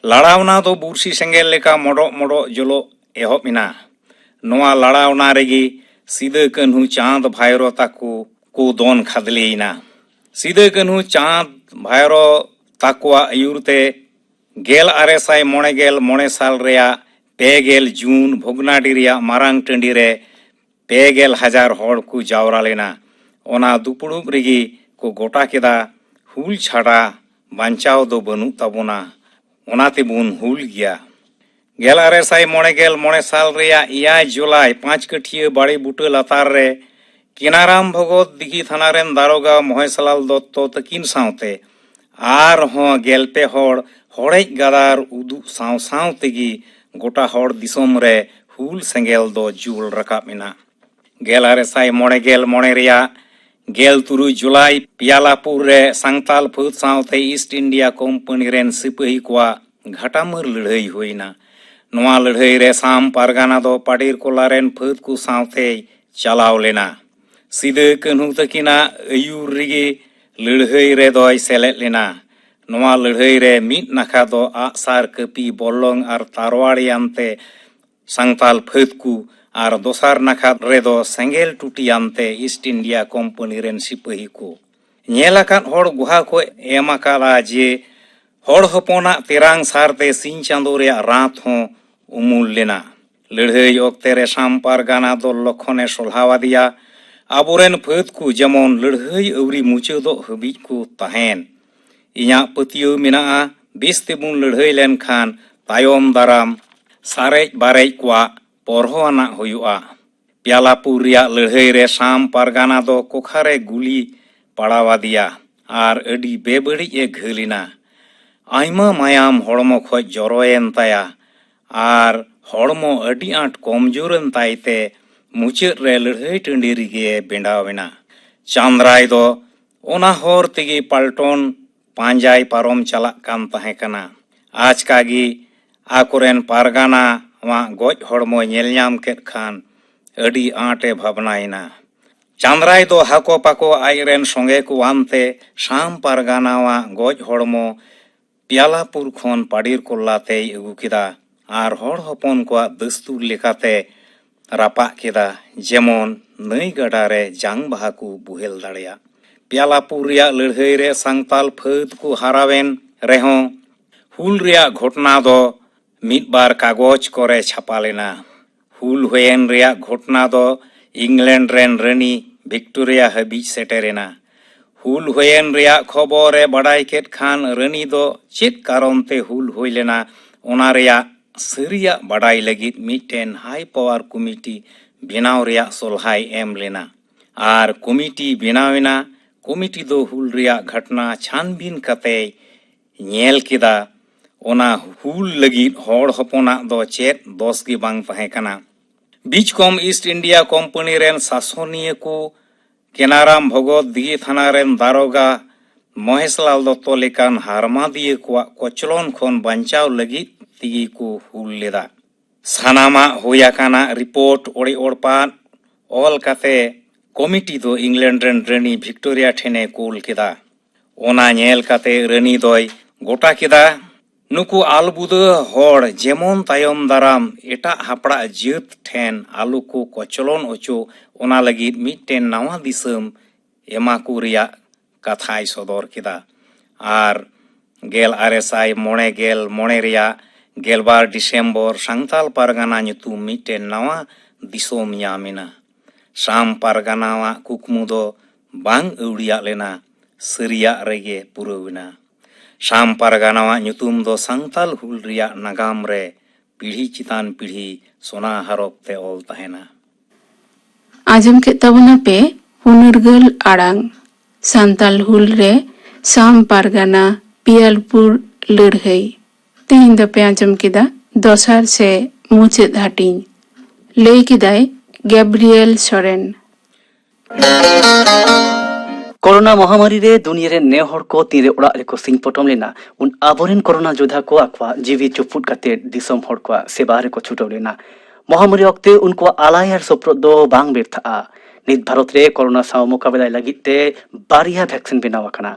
ᱞᱟᱲᱟᱣᱱᱟ ᱫᱚ ᱵᱩᱨᱥᱤ ᱥᱮᱸᱜᱮᱞ ᱞᱮᱠᱟ ᱢᱚᱰᱚᱜ ᱢᱚᱰᱚᱜ ᱡᱚᱞᱚᱜ ᱮᱦᱚᱵ ᱮᱱᱟ᱾ ᱱᱚᱣᱟ ᱞᱟᱲᱟᱣᱱᱟ ᱨᱮᱜᱮ ᱥᱤᱫᱟᱹ ᱠᱟᱹᱱᱦᱩ ᱪᱟᱸᱫᱽ ᱵᱷᱟᱭᱨᱚ ᱛᱟᱠᱚ ᱠᱚ ᱫᱚᱱ ᱠᱷᱟᱫᱽᱞᱮᱭᱮᱱᱟ᱾ ᱥᱤᱫᱟᱹ ᱠᱟᱹᱱᱦᱩ ᱪᱟᱸᱫᱽ ᱵᱷᱟᱭᱨᱚ ᱛᱟᱠᱚᱣᱟᱜ ᱟᱹᱭᱩᱨ ᱛᱮ ᱜᱮᱞ ᱟᱨᱮ ᱥᱟᱭ ᱢᱚᱬᱮ ᱜᱮᱞ ᱢᱚᱬᱮ ᱥᱟᱞ ᱨᱮᱭᱟᱜ ᱯᱮ ᱜᱮᱞ ᱡᱩᱱ ᱵᱷᱚᱜᱽᱱᱟᱰᱤ ᱨᱮᱭᱟᱜ ᱢᱟᱨᱟᱝ ᱴᱟᱺᱰᱤ ᱨᱮ ᱯᱮ ᱜᱮᱞ ᱦᱟᱡᱟᱨ ᱦᱚᱲ ᱠᱚ ᱡᱟᱣᱨᱟ ᱞᱮᱱᱟ᱾ ᱚᱱᱟ ᱫᱩᱯᱲᱩᱵ ᱨᱮᱜᱮ ᱠᱚ ᱜᱚᱴᱟ ᱠᱮᱫᱟ, ᱦᱩᱞ ᱪᱷᱟᱰᱟ ᱵᱟᱧᱪᱟᱣ ᱫᱚ ᱵᱟᱹᱱᱩᱜ ᱛᱟᱵᱚᱱᱟ, ᱚᱱᱟ ᱛᱮᱵᱚᱱ ᱦᱩᱞ ᱜᱮᱭᱟ᱾ ᱜᱮᱞ ᱟᱨᱮ ᱥᱟᱭ ᱢᱚᱬᱮ ᱜᱮᱞ ᱢᱚᱬᱮ ᱥᱟᱞ ᱨᱮᱭᱟᱜ ᱮᱭᱟᱭ ᱡᱩᱞᱟᱭ ᱯᱟᱸᱪ ᱠᱟᱹᱴᱷᱤᱭᱟᱹ ᱵᱟᱲᱮ ᱵᱩᱴᱟᱹ ᱞᱟᱛᱟᱨ ᱨᱮ ᱠᱮᱱᱟᱨᱟᱢ ᱵᱷᱚᱜᱚᱛ ᱫᱤᱜᱷᱤ ᱛᱷᱟᱱᱟ ᱨᱮᱱ ᱫᱟᱨᱚᱜᱟ ᱢᱚᱦᱮᱥᱞᱟᱞ ᱫᱚᱛᱛᱚ ᱛᱟᱹᱠᱤᱱ ᱥᱟᱶᱛᱮ ᱟᱨᱦᱚᱸ ᱜᱮᱞ ᱯᱮ ᱦᱚᱲ ᱦᱚᱲᱮᱡ ᱜᱟᱫᱟᱨ ᱩᱫᱩᱜ ᱥᱟᱶ ᱥᱟᱶ ᱛᱮᱜᱮ ᱜᱚᱴᱟ ᱦᱚᱲ ᱫᱤᱥᱚᱢ ᱨᱮ ᱦᱩᱞ ᱥᱮᱸᱜᱮᱞ ᱫᱚ ᱡᱩᱞ ᱨᱟᱠᱟᱵ ᱮᱱᱟ᱾ ᱜᱮᱞ ᱟᱨᱮ ᱥᱟᱭ ᱢᱚᱬᱮ ᱜᱮᱞ ᱢᱚᱬᱮ ᱨᱮᱭᱟᱜ ᱜᱮᱞ ᱛᱩᱨᱩᱭ ᱡᱩᱞᱟᱭ ᱯᱤᱭᱟᱞᱟᱯᱩᱨ ᱨᱮ ᱥᱟᱝᱛᱟᱞ ᱯᱷᱟᱹᱫ ᱥᱟᱶᱛᱮ ᱤᱥᱴ ᱤᱱᱰᱤᱭᱟ ᱠᱳᱢᱯᱟᱱᱤ ᱨᱮᱱ ᱥᱤᱯᱟᱹᱦᱤ ᱠᱚᱣᱟᱜ ᱜᱷᱟᱴᱟᱢᱟᱹᱨ ᱞᱟᱹᱲᱦᱟᱹᱭ ᱦᱩᱭ ᱮᱱᱟ᱾ ᱱᱚᱣᱟ ᱞᱟᱹᱲᱦᱟᱹᱭ ᱨᱮ ᱥᱟᱢ ᱯᱟᱨᱜᱟᱱᱟ ᱫᱚ ᱯᱟᱰᱤᱨ ᱠᱚᱞᱟ ᱨᱮᱱ ᱯᱷᱟᱹᱫ ᱠᱚ ᱥᱟᱶᱛᱮᱭ ᱪᱟᱞᱟᱣ ᱞᱮᱱᱟ᱾ ᱥᱤᱫᱟᱹ ᱠᱟᱹᱱᱦᱩ ᱛᱟᱹᱠᱤᱱᱟᱜ ᱟᱹᱭᱩᱨ ᱨᱮᱜᱮ ᱞᱟᱹᱲᱦᱟᱹᱭ ᱨᱮᱫᱚᱭ ᱥᱮᱞᱮᱫ ᱞᱮᱱᱟ᱾ ᱱᱚᱣᱟ ᱞᱟᱹᱲᱦᱟᱹᱭ ᱨᱮ ᱢᱤᱫ ᱱᱟᱠᱷᱟ ᱫᱚ ᱟᱜᱼᱥᱟᱨ, ᱠᱟᱹᱯᱤ, ᱵᱚᱞᱞᱚᱝ ᱟᱨ ᱛᱟᱨᱣᱟᱲᱤᱭᱟᱱ ᱛᱮ ᱥᱟᱱᱛᱟᱞ ᱯᱷᱟᱹᱫ ᱠᱚ ᱟᱨ ᱫᱚᱥᱟᱨ ᱱᱟᱠᱷᱟ ᱨᱮᱫᱚ ᱥᱮᱸᱜᱮᱞ ᱴᱩᱴᱤᱭᱟᱱ ᱛᱮ ᱤᱥᱴ ᱤᱱᱰᱤᱭᱟ ᱠᱳᱢᱯᱟᱱᱤ ᱨᱮᱱ ᱥᱤᱯᱟᱹᱦᱤ ᱠᱚ᱾ ᱧᱮᱞ ᱟᱠᱟᱫ ᱦᱚᱲ ᱜᱩᱦᱟ ᱠᱚ ᱮᱢ ᱟᱠᱟᱫᱟ ᱡᱮ ᱦᱚᱲ ᱦᱚᱯᱚᱱᱟᱜ ᱛᱮᱨᱟᱝ ᱥᱟᱨᱛᱮ ᱥᱤᱧ ᱪᱟᱸᱫᱚ ᱨᱮᱭᱟᱜ ᱨᱟᱛ ᱦᱚᱸ ᱩᱢᱩᱞ ᱞᱮᱱᱟ᱾ ᱞᱟᱹᱲᱦᱟᱹᱭ ᱚᱠᱛᱮ ᱨᱮ ᱥᱟᱢ ᱯᱟᱨᱜᱟᱱᱟ ᱫᱚ ᱞᱚᱠᱷᱚᱱᱮ ᱥᱚᱞᱦᱟᱣ ᱟᱫᱮᱭᱟ, ᱟᱵᱚᱨᱮᱱ ᱯᱷᱟᱹᱫ ᱠᱚ ᱡᱮᱢᱚᱱ ᱞᱟᱹᱲᱦᱟᱹᱭ ᱟᱹᱣᱨᱤ ᱢᱩᱪᱟᱹᱫᱚᱜ ᱦᱟᱹᱵᱤᱡ ᱠᱚ ᱛᱟᱦᱮᱱ᱾ ᱤᱧᱟᱹᱜ ᱯᱟᱹᱛᱭᱟᱹᱣ ᱢᱮᱱᱟᱜᱼᱟ, ᱵᱮᱥ ᱛᱮᱵᱚᱱ ᱞᱟᱹᱲᱦᱟᱹᱭ ᱞᱮᱱᱠᱷᱟᱱ ᱛᱟᱭᱚᱢ ᱫᱟᱨᱟᱢ ᱥᱟᱨᱮᱡ ᱵᱟᱨᱮᱡ ᱠᱚᱣᱟᱜ ᱯᱚᱨᱦᱚ ᱟᱱᱟᱜ ᱦᱩᱭᱩᱜᱼᱟ᱾ ᱯᱤᱭᱟᱞᱟᱯᱩᱨ ᱨᱮᱭᱟᱜ ᱞᱟᱹᱲᱦᱟᱹᱭ ᱨᱮ ᱥᱟᱢ ᱯᱟᱨᱜᱟᱱᱟ ᱫᱚ ᱠᱚᱠᱷᱟᱨᱮ ᱜᱩᱞᱤ ᱯᱟᱲᱟᱣ ᱟᱫᱮᱭᱟ ᱟᱨ ᱟᱹᱰᱤ ᱵᱮᱵᱟᱹᱲᱤᱡ ᱮ ᱜᱷᱟᱹᱞ ᱮᱱᱟ᱾ ᱟᱭᱢᱟ ᱢᱟᱭᱟᱢ ᱦᱚᱲᱢᱚ ᱠᱷᱚᱡ ᱡᱚᱨᱚᱭᱮᱱ ᱛᱟᱭᱟ ᱟᱨ ᱦᱚᱲᱢᱚ ᱟᱹᱰᱤ ᱟᱸᱴ ᱠᱚᱢᱡᱳᱨᱮᱱ ᱛᱟᱭ ᱛᱮ ᱢᱩᱪᱟᱹᱫ ᱨᱮ ᱞᱟᱹᱲᱦᱟᱹᱭ ᱴᱟᱺᱰᱤ ᱨᱮᱜᱮ ᱵᱮᱸᱰᱟᱣ ᱮᱱᱟ᱾ ᱪᱟᱸᱫᱽᱨᱟᱭ ᱫᱚ ᱚᱱᱟ ᱦᱚᱨ ᱛᱮᱜᱮ ᱯᱟᱞᱴᱚᱱ ᱯᱟᱸᱡᱟᱭ ᱯᱟᱨᱚᱢ ᱪᱟᱞᱟᱜ ᱠᱟᱱ ᱛᱟᱦᱮᱸ ᱠᱟᱱᱟ᱾ ᱟᱪᱠᱟ ᱜᱮ ᱟᱠᱚᱨᱮᱱ ᱯᱟᱨᱜᱟᱱᱟ ᱱᱚᱣᱟ ᱜᱚᱡ ᱦᱚᱲᱢᱚᱭ ᱧᱮᱞ ᱧᱟᱢ ᱠᱮᱫ ᱠᱷᱟᱱ ᱟᱹᱰᱤ ᱟᱸᱴᱮ ᱵᱷᱟᱵᱽᱱᱟᱭᱮᱱᱟ᱾ ᱪᱟᱸᱫᱽᱨᱟᱭ ᱫᱚ ᱦᱟᱠᱚ ᱯᱟᱠᱚ ᱟᱡᱨᱮᱱ ᱥᱚᱸᱜᱮ ᱠᱚ ᱟᱱᱛᱮ ᱥᱟᱢ ᱯᱟᱨᱜᱟᱱᱟᱣᱟᱜ ᱜᱚᱡ ᱦᱚᱲᱢᱚ ᱯᱤᱭᱟᱞᱟᱯᱩᱨ ᱠᱷᱚᱱ ᱯᱟᱰᱤᱨ ᱠᱚᱞᱞᱟ ᱛᱮᱭ ᱟᱹᱜᱩ ᱠᱮᱫᱟ ᱟᱨ ᱦᱚᱲ ᱦᱚᱯᱚᱱ ᱠᱚᱣᱟᱜ ᱫᱟᱹᱥᱛᱩᱨ ᱞᱮᱠᱟᱛᱮ ᱨᱟᱯᱟᱜ ᱠᱮᱫᱟ, ᱡᱮᱢᱚᱱ ᱱᱟᱹᱭ ᱜᱟᱰᱟ ᱨᱮ ᱡᱟᱝ ᱵᱟᱦᱟ ᱠᱚ ᱵᱩᱦᱮᱞ ᱫᱟᱲᱮᱭᱟᱜ᱾ ᱯᱤᱭᱟᱞᱟᱯᱩᱨ ᱨᱮᱭᱟᱜ ᱞᱟᱹᱲᱦᱟᱹᱭ ᱨᱮ ᱥᱟᱱᱛᱟᱞ ᱯᱷᱟᱹᱫ ᱠᱚ ᱦᱟᱨᱟᱣᱮᱱ ᱨᱮᱦᱚᱸ, ᱦᱩᱞ ᱨᱮᱭᱟᱜ ᱜᱷᱚᱴᱱᱟ ᱫᱚ ᱢᱤᱫ ᱵᱟᱨ ᱠᱟᱜᱚᱡᱽ ᱠᱚᱨᱮ ᱪᱷᱟᱯᱟ ᱞᱮᱱᱟ᱾ ᱦᱩᱞ ᱦᱩᱭᱮᱱ ᱨᱮᱭᱟᱜ ᱜᱷᱚᱴᱱᱟ ᱫᱚ ᱤᱝᱞᱮᱱᱰ ᱨᱮᱱ ᱨᱟᱹᱱᱤ ᱵᱷᱤᱠᱴᱳᱨᱤᱭᱟ ᱦᱟᱹᱵᱤᱡ ᱥᱮᱴᱮᱨᱮᱱᱟ᱾ ᱦᱩᱞ ᱦᱩᱭᱮᱱ ᱨᱮᱭᱟᱜ ᱠᱷᱚᱵᱚᱨ ᱮ ᱵᱟᱰᱟᱭ ᱠᱮᱫ ᱠᱷᱟᱱ ᱨᱟᱹᱱᱤ ᱫᱚ ᱪᱮᱫ ᱠᱟᱨᱚᱱ ᱛᱮ ᱦᱩᱞ ᱦᱩᱭ ᱞᱮᱱᱟ, ᱚᱱᱟ ᱨᱮᱭᱟᱜ ᱥᱟᱹᱨᱤᱭᱟᱜ ᱵᱟᱰᱟᱭ ᱞᱟᱹᱜᱤᱫ ᱢᱤᱫᱴᱮᱱ ᱦᱟᱭ ᱯᱟᱣᱟᱨ ᱠᱚᱢᱤᱴᱤ ᱵᱮᱱᱟᱣ ᱨᱮᱭᱟᱜ ᱥᱚᱞᱦᱟᱭ ᱮᱢ ᱞᱮᱱᱟ᱾ ᱟᱨ ᱠᱚᱢᱤᱴᱤ ᱵᱮᱱᱟᱣ ᱮᱱᱟ᱾ ᱠᱚᱢᱤᱴᱤ ᱫᱚ ᱦᱩᱞ ᱨᱮᱭᱟᱜ ᱜᱷᱚᱴᱱᱟ ᱪᱷᱟᱱᱵᱤᱱ ᱠᱟᱛᱮᱭ ᱧᱮᱞ ᱠᱮᱫᱟ, ᱚᱱᱟ ᱦᱩᱞ ᱞᱟᱹᱜᱤᱫ ᱦᱚᱲ ᱦᱚᱯᱚᱱᱟᱜ ᱫᱚ ᱪᱮᱫ ᱫᱚᱥ ᱜᱮ ᱵᱟᱝ ᱛᱟᱦᱮᱸ ᱠᱟᱱᱟ᱾ ᱵᱤᱪᱠᱚᱢ ᱤᱥᱴ ᱤᱱᱰᱤᱭᱟ ᱠᱳᱢᱯᱟᱱᱤ ᱨᱮᱱ ᱥᱟᱥᱚᱱᱤᱭᱟᱹ ᱠᱚ ᱠᱮᱱᱟᱨᱟᱢ ᱵᱷᱚᱜᱚᱛ ᱫᱤᱭᱮ ᱛᱷᱟᱱᱟ ᱨᱮᱱ ᱫᱟᱨᱚᱜᱟ ᱢᱚᱦᱮᱥᱞᱟᱞ ᱫᱚᱛᱛᱚ ᱞᱮᱠᱟᱱ ᱦᱟᱨᱢᱟᱫᱤᱭᱟᱹ ᱠᱚᱣᱟᱜ ᱠᱚᱪᱞᱚᱱ ᱠᱷᱚᱱ ᱵᱟᱧᱪᱟᱣ ᱞᱟᱹᱜᱤᱫ ᱛᱮᱜᱮ ᱠᱚ ᱦᱩᱞ ᱞᱮᱫᱟ᱾ ᱥᱟᱱᱟᱢᱟᱜ ᱦᱩᱭ ᱟᱠᱟᱱᱟ ᱨᱤᱯᱳᱨᱴ ᱚᱲᱮ ᱚᱲᱯᱟᱫ ᱚᱞ ᱠᱟᱛᱮ ᱠᱚᱢᱤᱴᱤ ᱫᱚ ᱤᱝᱞᱮᱱᱰ ᱨᱮᱱ ᱨᱟᱹᱱᱤ ᱵᱷᱤᱠᱴᱳᱨᱤᱭᱟ ᱴᱷᱮᱱᱮ ᱠᱩᱞ ᱠᱮᱫᱟ᱾ ᱚᱱᱟ ᱧᱮᱞ ᱠᱟᱛᱮ ᱨᱟᱹᱱᱤ ᱫᱚᱭ ᱜᱚᱴᱟ ᱠᱮᱫᱟ, ᱱᱩᱠᱩ ᱟᱞᱵᱩᱫᱟᱹ ᱦᱚᱲ ᱡᱮᱢᱚᱱ ᱛᱟᱭᱚᱢ ᱫᱟᱨᱟᱢ ᱮᱴᱟᱜ ᱦᱟᱯᱲᱟᱜ ᱡᱟᱹᱛ ᱴᱷᱮᱱ ᱟᱞᱚ ᱠᱚ ᱠᱚᱪᱞᱚᱱ ᱚᱪᱚ, ᱚᱱᱟ ᱞᱟᱹᱜᱤᱫ ᱢᱤᱫᱴᱮᱱ ᱱᱟᱣᱟ ᱫᱤᱥᱚᱢ ᱮᱢᱟ ᱠᱚ ᱨᱮᱭᱟᱜ ᱠᱟᱛᱷᱟᱭ ᱥᱚᱫᱚᱨ ᱠᱮᱫᱟ᱾ ᱟᱨ ᱜᱮᱞ ᱟᱨᱮ ᱥᱟᱭ ᱢᱚᱬᱮ ᱜᱮᱞ ᱢᱚᱬᱮ ᱨᱮᱭᱟᱜ ᱜᱮᱞᱵᱟᱨ ᱰᱤᱥᱮᱢᱵᱚᱨ ᱥᱟᱱᱛᱟᱞ ᱯᱟᱨᱜᱟᱱᱟ ᱧᱩᱛᱩᱢ ᱢᱤᱫᱴᱮᱱ ᱱᱟᱣᱟ ᱫᱤᱥᱚᱢ ᱧᱟᱢ ᱮᱱᱟ᱾ ᱥᱟᱢ ᱯᱟᱨᱜᱟᱱᱟᱣᱟᱜ ᱠᱩᱠᱢᱩ ᱫᱚ ᱵᱟᱝ ᱟᱹᱣᱲᱤᱭᱟᱜ ᱞᱮᱱᱟ, ᱥᱟᱹᱨᱤᱭᱟᱜ ᱨᱮᱜᱮ ᱯᱩᱨᱟᱹᱣ ᱮᱱᱟ᱾ ᱥᱟᱢ ᱯᱟᱨᱜᱟᱱᱟᱣᱟᱜ ᱧᱩᱛᱩᱢ ᱫᱚ ᱥᱟᱱᱛᱟᱞ ᱦᱩᱞ ᱨᱮᱭᱟᱜ ᱱᱟᱜᱟᱢ ᱨᱮ ᱯᱤᱲᱦᱤ ᱪᱮᱛᱟᱱ ᱯᱤᱲᱦᱤ ᱥᱚᱱᱟ ᱦᱟᱨᱚᱯ ᱛᱮ ᱚᱞ ᱛᱟᱦᱮᱱᱟ᱾ ᱟᱸᱡᱚᱢ ᱠᱮᱫ ᱛᱟᱵᱚᱱᱟ ᱯᱮ ᱯᱩᱱᱩᱨᱜᱟᱹᱞ ᱟᱲᱟᱝ, ᱥᱟᱱᱛᱟᱞ ᱦᱩᱞ ᱨᱮ ᱥᱟᱢ ᱯᱟᱨᱜᱟᱱᱟ ᱯᱤᱭᱟᱞᱯᱩᱨ ᱞᱟᱹᱲᱦᱟᱹᱭ᱾ ᱛᱮᱦᱮᱧ ᱫᱚᱯᱮ ᱟᱸᱡᱚᱢ ᱠᱮᱫᱟ ᱫᱚᱥᱟᱨ ᱥᱮ ᱢᱩᱪᱟᱹᱫ ᱦᱟᱹᱴᱤᱧ᱾ ᱞᱟᱹᱭ ᱠᱮᱫᱟᱭ ᱜᱮᱵᱨᱤᱭᱮᱞ ᱥᱚᱨᱮᱱ᱾ ᱠᱳᱨᱳᱱᱟ ᱢᱚᱦᱟᱢᱟᱨᱤ ᱨᱮ ᱫᱩᱱᱤᱭᱟᱹ ᱨᱮᱱ ᱱᱮ ᱦᱚᱲ ᱠᱚ ᱛᱤᱱᱨᱮ ᱚᱲᱟᱜ ᱨᱮᱠᱚ ᱥᱤᱧ ᱯᱚᱴᱚᱢ ᱞᱮᱱᱟ, ᱩᱱ ᱟᱵᱚᱨᱮᱱ ᱠᱳᱨᱳᱱᱟ ᱡᱳᱫᱷᱟ ᱠᱚ ᱟᱠᱚᱣᱟᱜ ᱡᱤᱣᱤ ᱪᱩᱯᱩᱫ ᱠᱟᱛᱮ ᱫᱤᱥᱚᱢ ᱦᱚᱲ ᱠᱚᱣᱟᱜ ᱥᱮᱵᱟ ᱨᱮᱠᱚ ᱪᱷᱩᱴᱟᱹᱣ ᱞᱮᱱᱟ᱾ ᱢᱚᱦᱟᱢᱟᱨᱤ ᱚᱠᱛᱮ ᱩᱱᱠᱩᱣᱟᱜ ᱟᱞᱟᱭ ᱟᱨ ᱥᱚᱯᱨᱚᱫ ᱫᱚ ᱵᱟᱝ ᱵᱮᱨᱛᱷᱟᱜᱼᱟ᱾ ᱱᱤᱛ ᱵᱷᱟᱨᱚᱛ ᱨᱮ ᱠᱳᱨᱳᱱᱟ ᱥᱟᱶ ᱢᱳᱠᱟᱵᱮᱞᱟᱭ ᱞᱟᱹᱜᱤᱫ ᱛᱮ ᱵᱟᱨᱭᱟ ᱵᱷᱮᱠᱥᱤᱱ ᱵᱮᱱᱟᱣ ᱟᱠᱟᱱᱟ᱾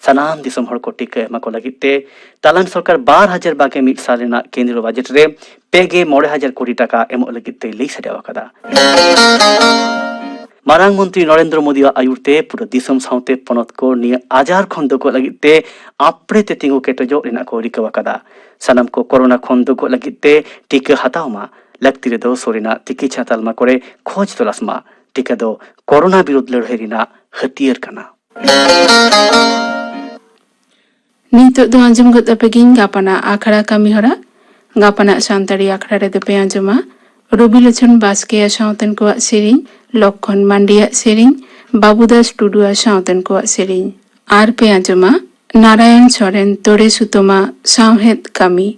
ᱥᱟᱱᱟᱢ ᱫᱤᱥᱚᱢ ᱦᱚᱲ ᱠᱚ ᱴᱤᱠᱟᱹ ᱮᱢᱟ ᱠᱚ ᱞᱟᱹᱜᱤᱫ ᱛᱮ ᱛᱟᱞᱟᱱ ᱥᱚᱨᱠᱟᱨ ᱵᱟᱨ ᱦᱟᱡᱟᱨ ᱵᱟᱜᱮ ᱢᱤᱫ ᱥᱟᱞ ᱨᱮᱱᱟᱜ ᱠᱮᱱᱫᱨᱚ ᱵᱟᱡᱮᱴ ᱨᱮ ᱯᱮ ᱜᱮ ᱢᱚᱬᱮ ᱦᱟᱡᱟᱨ ᱠᱳᱴᱤ ᱴᱟᱠᱟ ᱮᱢᱚᱜ ᱞᱟᱹᱜᱤᱫ ᱛᱮᱭ ᱞᱟᱹᱭ ᱥᱟᱰᱮ ᱟᱠᱟᱫᱟ᱾ ᱢᱟᱨᱟᱝ ᱢᱚᱱᱛᱨᱤ ᱱᱚᱨᱮᱱᱫᱨᱚ ᱢᱳᱫᱤᱭᱟᱜ ᱟᱭᱩᱨ ᱛᱮ ᱯᱩᱨᱟᱹ ᱫᱤᱥᱚᱢ ᱥᱟᱶᱛᱮ ᱯᱚᱱᱚᱛ ᱠᱚ ᱱᱤᱭᱟᱹ ᱟᱡᱟᱨ ᱠᱷᱚᱱ ᱫᱚᱜᱚᱜ ᱞᱟᱹᱜᱤᱫ ᱛᱮ ᱟᱯᱲᱮ ᱛᱮ ᱛᱤᱸᱜᱩ ᱠᱮᱴᱮᱡᱚᱜ ᱨᱮᱱᱟᱜ ᱠᱚ ᱨᱤᱠᱟᱹ ᱟᱠᱟᱫᱟ᱾ ᱥᱟᱱᱟᱢ ᱠᱚ ᱠᱳᱨᱳᱱᱟ ᱠᱷᱚᱱ ᱫᱚᱜᱚᱜ ᱞᱟᱹᱜᱤᱫ ᱛᱮ ᱴᱤᱠᱟᱹ ᱦᱟᱛᱟᱣ ᱢᱟ, ᱞᱟᱹᱠᱛᱤ ᱨᱮᱫᱚ ᱥᱩᱨ ᱨᱮᱱᱟᱜ ᱛᱤᱠᱤᱪᱷᱟ ᱛᱟᱞᱢᱟ ᱠᱚᱨᱮ ᱠᱷᱚᱡᱽ ᱛᱚᱞᱟᱥ ᱢᱟ᱾ ᱴᱤᱠᱟᱹ ᱫᱚ ᱠᱳᱨᱳᱱᱟ ᱵᱤᱨᱩᱫᱷ ᱞᱟᱹᱲᱦᱟᱹᱭ ᱨᱮᱱᱟᱜ ᱦᱟᱹᱛᱭᱟᱹᱨ ᱠᱟᱱᱟ᱾ ᱱᱤᱛᱚᱜ ᱫᱚ ᱟᱸᱡᱚᱢ ᱜᱚᱫ ᱟᱯᱮ ᱜᱤᱧ ᱜᱟᱯᱟᱱᱟᱜ ᱟᱠᱷᱲᱟ ᱠᱟᱹᱢᱤ ᱦᱚᱨᱟ᱾ ᱜᱟᱯᱟᱱᱟᱜ ᱥᱟᱱᱛᱟᱲᱤ ᱟᱠᱷᱲᱟ ᱨᱮᱫᱚ ᱯᱮ ᱟᱸᱡᱚᱢᱟ ᱨᱚᱵᱤᱞᱳᱪᱚᱱ ᱵᱟᱥᱠᱮᱭᱟᱜ ᱥᱟᱶᱛᱮᱱ ᱠᱚᱣᱟᱜ ᱥᱮᱨᱮᱧ, ᱞᱚᱠᱠᱷᱚᱱ ᱢᱟᱱᱰᱤᱭᱟᱜ ᱥᱮᱨᱮᱧ, ᱵᱟᱹᱵᱩᱫᱟᱥ ᱴᱩᱰᱩᱣᱟᱜ ᱥᱟᱶᱛᱮᱱ ᱠᱚᱣᱟᱜ ᱥᱮᱨᱮᱧ᱾ ᱟᱨ ᱯᱮ ᱟᱸᱡᱚᱢᱟ ᱱᱟᱨᱟᱭᱚᱱ ᱥᱚᱨᱮᱱ ᱛᱳᱲᱮ ᱥᱩᱛᱟᱹᱢᱟᱜ ᱥᱟᱶᱦᱮᱫ ᱠᱟᱹᱢᱤ᱾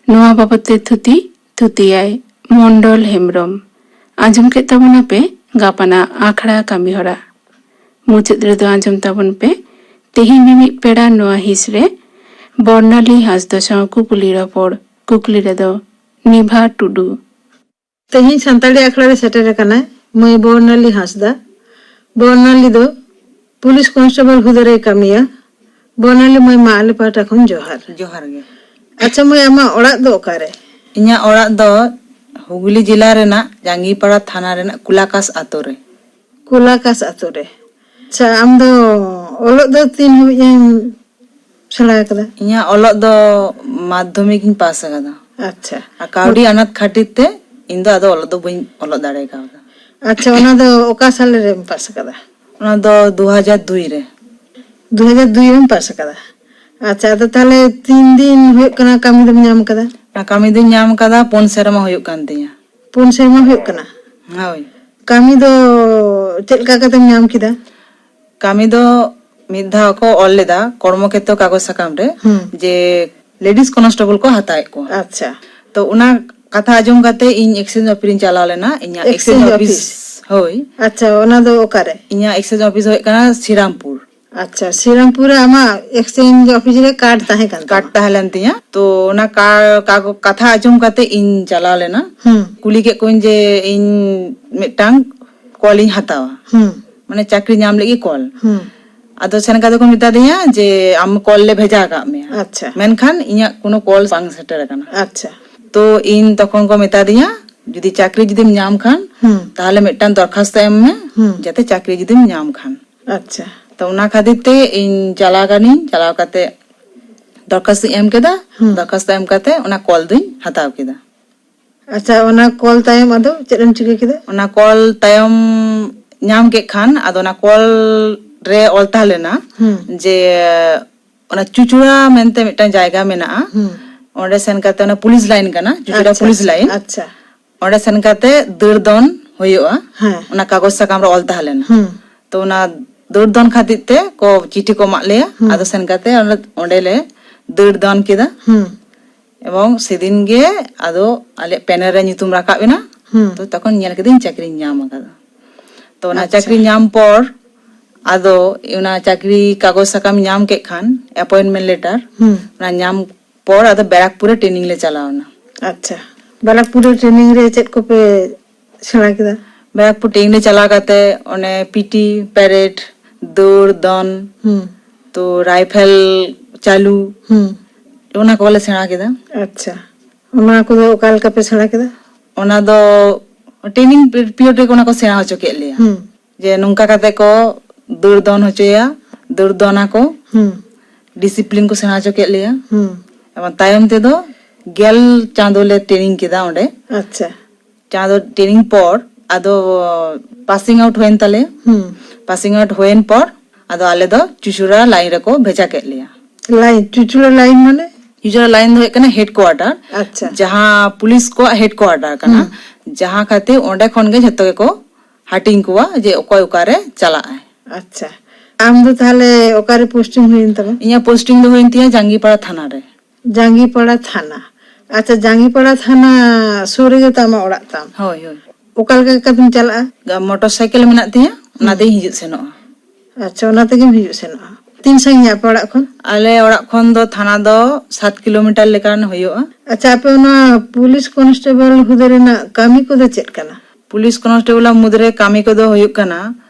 ᱱᱚᱣᱟ ᱵᱟᱵᱚᱫ ᱛᱮ ᱛᱷᱩᱛᱤ ᱛᱷᱩᱛᱤᱭᱟᱭ ᱢᱚᱱᱰᱚᱞ ᱦᱮᱢᱵᱨᱚᱢ᱾ ᱟᱸᱡᱚᱢ ᱠᱮᱫ ᱛᱟᱵᱚᱱᱟᱯᱮ ᱜᱟᱯᱟᱱᱟᱜ ᱟᱠᱷᱲᱟ ᱠᱟᱹᱢᱤ ᱦᱚᱨᱟ᱾ ᱢᱩᱪᱟᱹᱫ ᱨᱮᱫᱚ ᱟᱸᱡᱚᱢ ᱛᱟᱵᱚᱱ ᱯᱮ ᱛᱮᱦᱮᱧ ᱢᱤᱢᱤᱫ ᱯᱮᱲᱟ ᱱᱚᱣᱟ ᱦᱤᱸᱥ ᱨᱮ ᱵᱚᱨᱱᱟᱞᱤ ᱦᱟᱸᱥᱫᱟ ᱥᱟᱶ ᱠᱩᱠᱞᱤ ᱨᱚᱯᱚᱲ᱾ ᱠᱩᱠᱞᱤ ᱨᱮᱫᱚ ᱱᱤᱵᱷᱟ ᱴᱩᱰᱩ᱾ ᱛᱮᱦᱮᱧ ᱥᱟᱱᱛᱟᱲᱤ ᱟᱠᱷᱲᱟ ᱨᱮ ᱥᱮᱴᱮᱨ ᱟᱠᱟᱱᱟᱭ ᱢᱟᱹᱭ ᱵᱚᱨᱱᱟᱞᱤ ᱦᱟᱸᱥᱫᱟ᱾ ᱵᱚᱨᱱᱟᱞᱤ ᱫᱚ ᱯᱩᱞᱤᱥ ᱠᱚᱱᱥᱴᱮᱵᱚᱞ ᱦᱩᱫᱟᱹ ᱨᱮᱭ ᱠᱟᱹᱢᱤᱭᱟ᱾ ᱵᱚᱨᱱᱟᱞᱤ ᱢᱟᱹᱭ, ᱢᱟ ᱟᱞᱮ ᱯᱟᱦᱴᱟ ᱠᱷᱚᱱ ᱡᱚᱦᱟᱨ᱾ ᱡᱚᱦᱟᱨ ᱜᱮ᱾ ᱟᱪᱪᱷᱟ ᱢᱟᱹᱭ, ᱟᱢᱟᱜ ᱚᱲᱟᱜ ᱫᱚ ᱚᱠᱟᱨᱮ? ᱤᱧᱟᱹᱜ ᱚᱲᱟᱜ ᱫᱚ ᱦᱩᱜᱽᱞᱤ ᱡᱮᱞᱟ ᱨᱮᱱᱟᱜ ᱡᱟᱸᱜᱤᱯᱟᱲᱟ ᱛᱷᱟᱱᱟ ᱨᱮᱱᱟᱜ ᱠᱩᱞᱟᱠᱟᱥ ᱟᱛᱳ ᱨᱮ᱾ ᱠᱩᱞᱟᱠᱟᱥ ᱟᱛᱳ ᱨᱮ᱾ ᱟᱪᱪᱷᱟ, ᱟᱢ ᱫᱚ ᱚᱞᱚᱜ ᱫᱚ ᱛᱤᱱ ᱦᱟᱹᱵᱤᱡ ᱮᱢ ᱥᱮᱬᱟ ᱟᱠᱟᱫᱟ? ᱤᱧᱟᱹᱜ ᱚᱞᱚᱜ ᱫᱚ ᱢᱟᱫᱽᱫᱷᱚᱢᱤᱠ ᱤᱧ ᱯᱟᱥ ᱟᱠᱟᱫᱟ᱾ ᱟᱪᱪᱷᱟ᱾ ᱟᱨ ᱠᱟᱹᱣᱰᱤ ᱟᱱᱟᱴ ᱠᱷᱟᱹᱛᱤᱨ ᱛᱮ ᱤᱧ ᱫᱚ ᱟᱫᱚ ᱚᱞᱚᱜ ᱫᱚ ᱵᱟᱹᱧ ᱚᱞᱚᱜ ᱫᱟᱲᱮ ᱠᱟᱣᱫᱟ᱾ ᱟᱪᱪᱷᱟ, ᱚᱱᱟ ᱫᱚ ᱚᱠᱟ ᱥᱟᱞ ᱨᱮᱢ ᱯᱟᱥ ᱟᱠᱟᱫᱟ? ᱚᱱᱟ ᱫᱚ ᱫᱩ ᱦᱟᱡᱟᱨ ᱫᱩᱭ ᱨᱮ᱾ ᱫᱩ ᱦᱟᱡᱟᱨ ᱫᱩᱭ ᱨᱮᱢ ᱯᱟᱥ ᱟᱠᱟᱫᱟ᱾ ᱟᱪᱪᱷᱟ, ᱟᱫᱚ ᱛᱟᱦᱚᱞᱮ ᱛᱤᱱ ᱫᱤᱱ ᱦᱩᱭᱩᱜ ᱠᱟᱱᱟ ᱠᱟᱹᱢᱤ ᱫᱚᱢ ᱧᱟᱢ ᱟᱠᱟᱫᱟ? ᱚᱱᱟ ᱠᱟᱹᱢᱤ ᱫᱚᱧ ᱧᱟᱢ ᱟᱠᱟᱫᱟ, ᱯᱩᱱ ᱥᱮᱨᱢᱟ ᱦᱩᱭᱩᱜ ᱠᱟᱱ ᱛᱤᱧᱟ᱾ ᱯᱩᱱ ᱥᱮᱨᱢᱟ ᱦᱩᱭᱩᱜ ᱠᱟᱱᱟ? ᱦᱳᱭ᱾ ᱠᱟᱹᱢᱤ ᱫᱚ ᱪᱮᱫ ᱞᱮᱠᱟ ᱠᱟᱛᱮᱢ ᱧᱟᱢ ᱠᱮᱫᱟ? ᱠᱟᱹᱢᱤ ᱫᱚ ᱢᱤᱫ ᱫᱷᱟᱣ ᱠᱚ ᱚᱞ ᱞᱮᱫᱟ ᱠᱚᱨᱢᱚᱠᱷᱮᱛᱨᱚ ᱠᱟᱜᱚᱡᱽ ᱥᱟᱠᱟᱢ ᱨᱮ, ᱦᱩᱸ᱾ ᱡᱮ ᱞᱮᱰᱤᱥ ᱠᱚᱱᱥᱴᱮᱵᱚᱞ ᱠᱚ ᱦᱟᱛᱟᱣᱮᱫ ᱠᱚᱣᱟ᱾ ᱟᱪᱪᱷᱟ᱾ ᱛᱚ ᱚᱱᱟ ᱠᱟᱛᱷᱟ ᱟᱸᱡᱚᱢ ᱠᱟᱛᱮ ᱤᱧ ᱮᱠᱥᱪᱮᱧᱡᱽ ᱚᱯᱷᱤᱥ ᱤᱧ ᱪᱟᱞᱟᱣ ᱞᱮᱱᱟ᱾ ᱤᱧᱟᱹᱜ ᱮᱠᱥᱪᱮᱧᱡᱽ ᱮᱠᱥᱪᱮᱧᱡᱽ ᱚᱯᱷᱤᱥ? ᱚᱯᱷᱤᱥ, ᱦᱳᱭ᱾ ᱟᱪᱪᱷᱟ, ᱚᱱᱟ ᱫᱚ ᱚᱠᱟᱨᱮ? ᱤᱧᱟᱹᱜ ᱮᱠᱥᱪᱮᱧᱡᱽ ᱚᱯᱷᱤᱥ ᱦᱩᱭᱩᱜ ᱠᱟᱱᱟ ᱥᱨᱤᱨᱟᱢᱯᱩᱨ᱾ ᱟᱪᱪᱷᱟ, ᱥᱨᱤᱨᱟᱢᱯᱩᱨ ᱨᱮ ᱟᱢᱟᱜ exchange office ᱨᱮ card ᱛᱟᱦᱮᱸ ᱠᱟᱱ ᱠᱟᱨᱰ ᱛᱟᱢᱟ? ᱛᱟᱦᱮᱸ ᱞᱮᱱ ᱛᱤᱧᱟ᱾ ᱛᱚ ᱚᱱᱟ ᱠᱟ- ᱠᱟ- ᱠᱟᱛᱷᱟ ᱟᱸᱡᱚᱢ ᱠᱟᱛᱮ ᱤᱧ ᱪᱟᱞᱟᱣ ᱞᱮᱱᱟ᱾ ᱦᱩᱸ᱾ ᱠᱩᱞᱤ ᱠᱮᱫ ᱠᱚᱣᱟᱧ ᱡᱮ ᱤᱧ ᱢᱤᱫᱴᱟᱝ ᱠᱚᱞ ᱤᱧ ᱦᱟᱛᱟᱣᱟ, ᱦᱩᱸ᱾ ᱢᱟᱱᱮ ᱪᱟᱹᱠᱨᱤ ᱧᱟᱢ ᱞᱟᱹᱜᱤᱫ ᱠᱚᱞ᱾ ᱦᱩᱸ᱾ ᱟᱫᱚ ᱥᱮᱱ ᱠᱟᱛᱮ ᱠᱚ ᱢᱮᱛᱟ ᱫᱤᱧᱟ ᱡᱮ ᱟᱢ ᱠᱚᱞ ᱞᱮ ᱵᱷᱮᱡᱟ ᱟᱠᱟᱫ ᱢᱮᱭᱟ᱾ ᱟᱪᱪᱷᱟ᱾ ᱢᱮᱱᱠᱷᱟᱱ ᱤᱧᱟᱹᱜ ᱠᱳᱱᱳ ᱠᱚᱞ ᱵᱟᱝ ᱥᱮᱴᱮᱨ ᱟᱠᱟᱱᱟ᱾ ᱟᱪᱪᱷᱟ᱾ ᱛᱚ ᱤᱧ ᱛᱚᱠᱷᱚᱱ ᱠᱚ ᱢᱮᱛᱟ ᱫᱤᱧᱟ, ᱡᱩᱫᱤ ᱪᱟᱹᱠᱨᱤ ᱡᱩᱫᱤᱢ ᱧᱟᱢ ᱠᱷᱟᱱ, ᱦᱩᱸ᱾ ᱛᱟᱦᱚᱞᱮ ᱢᱤᱫᱴᱟᱝ ᱫᱚᱨᱠᱷᱟᱥᱛᱚ ᱮᱢ ᱢᱮ, ᱦᱩᱸ᱾ ᱡᱟᱛᱮ ᱪᱟᱹᱠᱨᱤ ᱡᱩᱫᱤᱢ ᱧᱟᱢ ᱠᱷᱟᱱ᱾ ᱟᱪᱪᱷᱟ᱾ ᱛᱚ ᱚᱱᱟ ᱠᱷᱟᱹᱛᱤᱨ ᱛᱮ ᱤᱧ ᱪᱟᱞᱟᱣ ᱠᱟᱹᱱᱟᱹᱧ, ᱪᱟᱞᱟᱣ ᱠᱟᱛᱮ ᱫᱚᱨᱠᱷᱟᱥᱛᱚᱧ ᱮᱢ ᱠᱮᱫᱟ᱾ ᱦᱩᱸ᱾ ᱫᱚᱨᱠᱷᱟᱥᱛᱚ ᱮᱢ ᱠᱟᱛᱮ ᱚᱱᱟ ᱠᱚᱞ ᱫᱩᱧ ᱦᱟᱛᱟᱣ ᱠᱮᱫᱟ᱾ ᱟᱪᱪᱷᱟ, ᱚᱱᱟ ᱠᱚᱞ ᱛᱟᱭᱚᱢ ᱟᱫᱚ ᱪᱮᱫ ᱮᱢ ᱪᱤᱠᱟᱹ ᱠᱮᱫᱟ? ᱚᱱᱟ ᱠᱚᱞ ᱛᱟᱭᱚᱢ ᱧᱟᱢ ᱠᱮᱫ ᱠᱷᱟᱱ, ᱟᱫᱚ ᱚᱱᱟ ᱠᱚᱞ ᱨᱮ ᱚᱞ ᱛᱟᱦᱮᱸ ᱞᱮᱱᱟ ᱦᱩᱸ᱾ ᱡᱮ ᱚᱱᱟ ᱪᱩᱪᱩᱲᱟ ᱢᱮᱱᱛᱮ ᱢᱤᱫᱴᱟᱝ ᱡᱟᱭᱜᱟ ᱢᱮᱱᱟᱜᱼᱟ, ᱦᱩᱸ᱾ ᱚᱸᱰᱮ ᱥᱮᱱ ᱠᱟᱛᱮ, ᱚᱱᱟ ᱯᱩᱞᱤᱥ ᱞᱟᱭᱤᱱ ᱠᱟᱱᱟ, ᱪᱩᱪᱩᱲᱟ ᱟᱪᱪᱷᱟ, ᱯᱩᱞᱤᱥ ᱟᱪᱪᱷᱟ, ᱞᱟᱭᱤᱱ, ᱟᱪᱪᱷᱟ᱾ ᱚᱸᱰᱮ ᱥᱮᱱ ᱠᱟᱛᱮ ᱫᱟᱹᱲ ᱫᱚᱱ ᱦᱩᱭᱩᱜᱼᱟ, ᱦᱮᱸ᱾ ᱚᱱᱟ ᱠᱟᱜᱚᱡᱽ ᱥᱟᱠᱟᱢ ᱨᱮ ᱚᱞ ᱛᱟᱦᱮᱸ ᱞᱮᱱᱟ᱾ ᱦᱩᱸ᱾ ᱛᱚ ᱚᱱᱟ ᱫᱟᱹᱲ ᱫᱚᱱ ᱠᱷᱟᱹᱛᱤᱨ ᱛᱮ ᱠᱚ ᱪᱤᱴᱷᱤ ᱠᱚ ᱮᱢᱟᱜ ᱞᱮᱭᱟ᱾ ᱦᱩᱸ᱾ ᱟᱫᱚ ᱥᱮᱱ ᱠᱟᱛᱮ ᱚᱸᱰᱮ, ᱚᱸᱰᱮ ᱞᱮ ᱫᱟᱹᱲ ᱫᱚᱱ ᱠᱮᱫᱟ᱾ ᱦᱩᱸ᱾ ᱮᱵᱚᱝ ᱥᱮᱫᱤᱱ ᱜᱮ ᱟᱫᱚ ᱟᱞᱮᱭᱟᱜ ᱯᱮᱱᱮᱞ ᱨᱮ ᱧᱩᱛᱩᱢ ᱨᱟᱠᱟᱵ ᱮᱱᱟ᱾ ᱦᱩᱸ᱾ ᱛᱚ ᱛᱚᱠᱷᱚᱱ ᱧᱮᱞ ᱠᱮᱫᱟᱹᱧ ᱪᱟᱹᱠᱨᱤᱧ ᱧᱟᱢ ᱟᱠᱟᱫᱟ᱾ ᱛᱚ ᱚᱱᱟ ᱟᱪᱪᱷᱟ᱾ ᱪᱟᱹᱠᱨᱤ ᱧᱟᱢ ᱯᱚᱨ ᱟᱫᱚ ᱚᱱᱟ ᱪᱟᱹᱠᱨᱤ ᱠᱟᱜᱚᱡᱽ ᱥᱟᱠᱟᱢ ᱧᱟᱢ ᱠᱮᱫ ᱠᱷᱟᱱ, appointment letter, ᱦᱩᱸ᱾ ᱚᱱᱟ ᱧᱟᱢ ᱯᱚᱨ ᱟᱫᱚ ᱵᱮᱨᱟᱠᱯᱩᱨ ᱨᱮ training ᱞᱮ ᱪᱟᱞᱟᱣ ᱮᱱᱟ᱾ ᱟᱪᱪᱷᱟ, ᱵᱮᱨᱟᱠᱯᱩᱨ ᱨᱮ training ᱨᱮ ᱪᱮᱫ ᱠᱚᱯᱮ ᱥᱮᱬᱟ ᱠᱮᱫᱟ? ᱵᱮᱨᱟᱠᱯᱩᱨ training ᱞᱮ ᱪᱟᱞᱟᱣ ᱠᱟᱛᱮ ᱚᱱᱮ ᱯᱤᱴᱤ, ᱯᱮᱨᱮᱰ, ᱫᱟᱹᱲ, ᱫᱚᱱ, ᱦᱩᱸ᱾ ᱛᱚ ᱨᱟᱭᱯᱷᱮᱞ ᱪᱟᱹᱞᱩ, ᱦᱩᱸ᱾ ᱚᱱᱟ ᱠᱚᱞᱮ ᱥᱮᱬᱟ ᱠᱮᱫᱟ᱾ ᱟᱪᱪᱷᱟ, ᱚᱱᱟ ᱠᱚᱫᱚ ᱚᱠᱟ ᱞᱮᱠᱟ ᱯᱮ ᱥᱮᱬᱟ ᱠᱮᱫᱟ? ᱚᱱᱟ ᱫᱚ training period ᱨᱮᱜᱮ ᱚᱱᱟ ᱠᱚ ᱥᱮᱬᱟ ᱦᱚᱪᱚ ᱠᱮᱫ ᱞᱮᱭᱟ᱾ ᱦᱩᱸ᱾ ᱡᱮ ᱱᱚᱝᱠᱟ ᱠᱟᱛᱮ ᱠᱚ ᱫᱟᱹᱲ ᱫᱚᱱ ᱦᱚᱪᱚᱭᱟ, ᱫᱟᱹᱲ ᱫᱚᱱ ᱟᱠᱚ, ᱦᱩᱸ᱾ discipline ᱠᱚ ᱥᱮᱬᱟ ᱦᱚᱪᱚ ᱠᱮᱫ ᱞᱮᱭᱟ᱾ ᱦᱩᱸ᱾ ᱮᱵᱚᱝ ᱛᱟᱭᱚᱢ ᱛᱮᱫᱚ ᱜᱮᱞ ᱪᱟᱸᱫᱚ ᱞᱮ training ᱠᱮᱫᱟ ᱚᱸᱰᱮ᱾ ᱟᱪᱪᱷᱟ᱾ ᱪᱟᱸᱫᱚ training ᱯᱚᱨ ᱟᱫᱚ passing out ᱦᱩᱭᱮᱱ ᱛᱟᱞᱮᱭᱟ᱾ ᱦᱩᱸ᱾ Passing out ᱦᱩᱭᱮᱱ ᱯᱚᱨ ᱟᱫᱚ ᱟᱞᱮ ᱫᱚ ᱪᱩᱪᱩᱲᱟ ᱞᱟᱭᱤᱱ ᱨᱮᱠᱚ ᱵᱷᱮᱡᱟ ᱠᱮᱫ ᱞᱮᱭᱟ᱾ ᱞᱟᱭᱤᱱ, ᱪᱩᱪᱩᱲᱟ ᱞᱟᱭᱤᱱ ᱢᱟᱱᱮ? ᱪᱩᱪᱩᱲᱟ ᱞᱟᱭᱤᱱ ᱫᱚ ᱦᱩᱭᱩᱜ ᱠᱟᱱᱟ headquarter, ᱟᱪᱪᱷᱟ᱾ ᱡᱟᱦᱟᱸ ᱯᱩᱞᱤᱥ ᱠᱚᱣᱟᱜ headquarter ᱠᱟᱱᱟ, ᱦᱩᱸ᱾ ᱡᱟᱦᱟᱸ ᱠᱷᱟᱹᱛᱤᱨ ᱚᱸᱰᱮ ᱠᱷᱚᱱ ᱜᱮ ᱡᱷᱚᱛᱚ ᱜᱮᱠᱚ ᱦᱟᱹᱴᱤᱧ ᱠᱚᱣᱟ ᱡᱮ ᱚᱠᱚᱭ ᱚᱠᱟᱨᱮ ᱪᱟᱞᱟᱜ ᱟᱭ᱾ ᱟᱪᱪᱷᱟ, ᱟᱢ ᱫᱚ ᱛᱟᱦᱞᱮ ᱚᱠᱟᱨᱮ posting ᱦᱩᱭᱮᱱ ᱛᱟᱢᱟ? ᱤᱧᱟᱹᱜ posting ᱫᱚ ᱦᱩᱭᱮᱱ ᱛᱤᱧᱟᱹ ᱡᱟᱝᱜᱤᱯᱟᱲᱟ ᱛᱷᱟᱱᱟ ᱨᱮ᱾ ᱡᱟᱝᱜᱤᱯᱟᱲᱟ ᱛᱷᱟᱱᱟ᱾ ᱟᱪᱪᱷᱟ, ᱡᱟᱝᱜᱤᱯᱟᱲᱟ ᱛᱷᱟᱱᱟ ᱥᱩᱨ ᱨᱮᱜᱮ ᱛᱚ ᱟᱢᱟᱜ ᱚᱲᱟᱜ ᱛᱟᱢ? ᱦᱳᱭ, ᱦᱳᱭ᱾ ᱚᱠᱟ ᱞᱮᱠᱟ ᱠᱟᱛᱮᱢ ᱪᱟᱞᱟᱜᱼᱟ? ᱜᱟ-, ᱢᱚᱴᱚᱨ ᱥᱟᱭᱠᱮᱞ ᱢᱮᱱᱟᱜ ᱛᱤᱧᱟᱹ, ᱚᱱᱟ ᱦᱩᱸ᱾ ᱛᱮᱧ ᱦᱤᱡᱩᱜ ᱥᱮᱱᱚᱜᱼᱟ᱾ ᱟᱪᱪᱷᱟ, ᱚᱱᱟ ᱛᱮᱜᱮᱢ ᱦᱤᱡᱩᱜ ᱥᱮᱱᱚᱜᱼᱟ᱾ ᱛᱤᱱ ᱥᱟᱺᱜᱤᱧᱟ ᱟᱯᱮ ᱚᱲᱟᱜ ᱠᱷᱚᱱ? ᱟᱞᱮ ᱚᱲᱟᱜ ᱠᱷᱚᱱ ᱫᱚ ᱛᱷᱟᱱᱟ ᱫᱚ ᱥᱟᱛ ᱠᱤᱞᱳᱢᱤᱴᱟᱨ ᱞᱮᱠᱟᱱ ᱦᱩᱭᱩᱜᱼᱟ᱾ ᱟᱪᱪᱷᱟ, ᱟᱯᱮ ᱚᱱᱟ ᱯᱩᱞᱤᱥ ᱠᱚᱱᱥᱴᱮᱵᱚᱞ ᱦᱩᱫᱟᱹ ᱨᱮᱱᱟᱜ ᱠᱟᱹᱢᱤ ᱠᱚᱫᱚ ᱪᱮᱫ ᱠᱟᱱᱟ? ᱯᱩᱞᱤᱥ ᱠᱚᱱᱥᱴᱮᱵᱚᱞ ᱢᱩᱫᱽᱨᱮ ᱠᱟᱹᱢᱤ ᱠᱚᱫᱚ ᱦᱩᱭᱩᱜ ᱠᱟᱱᱟ,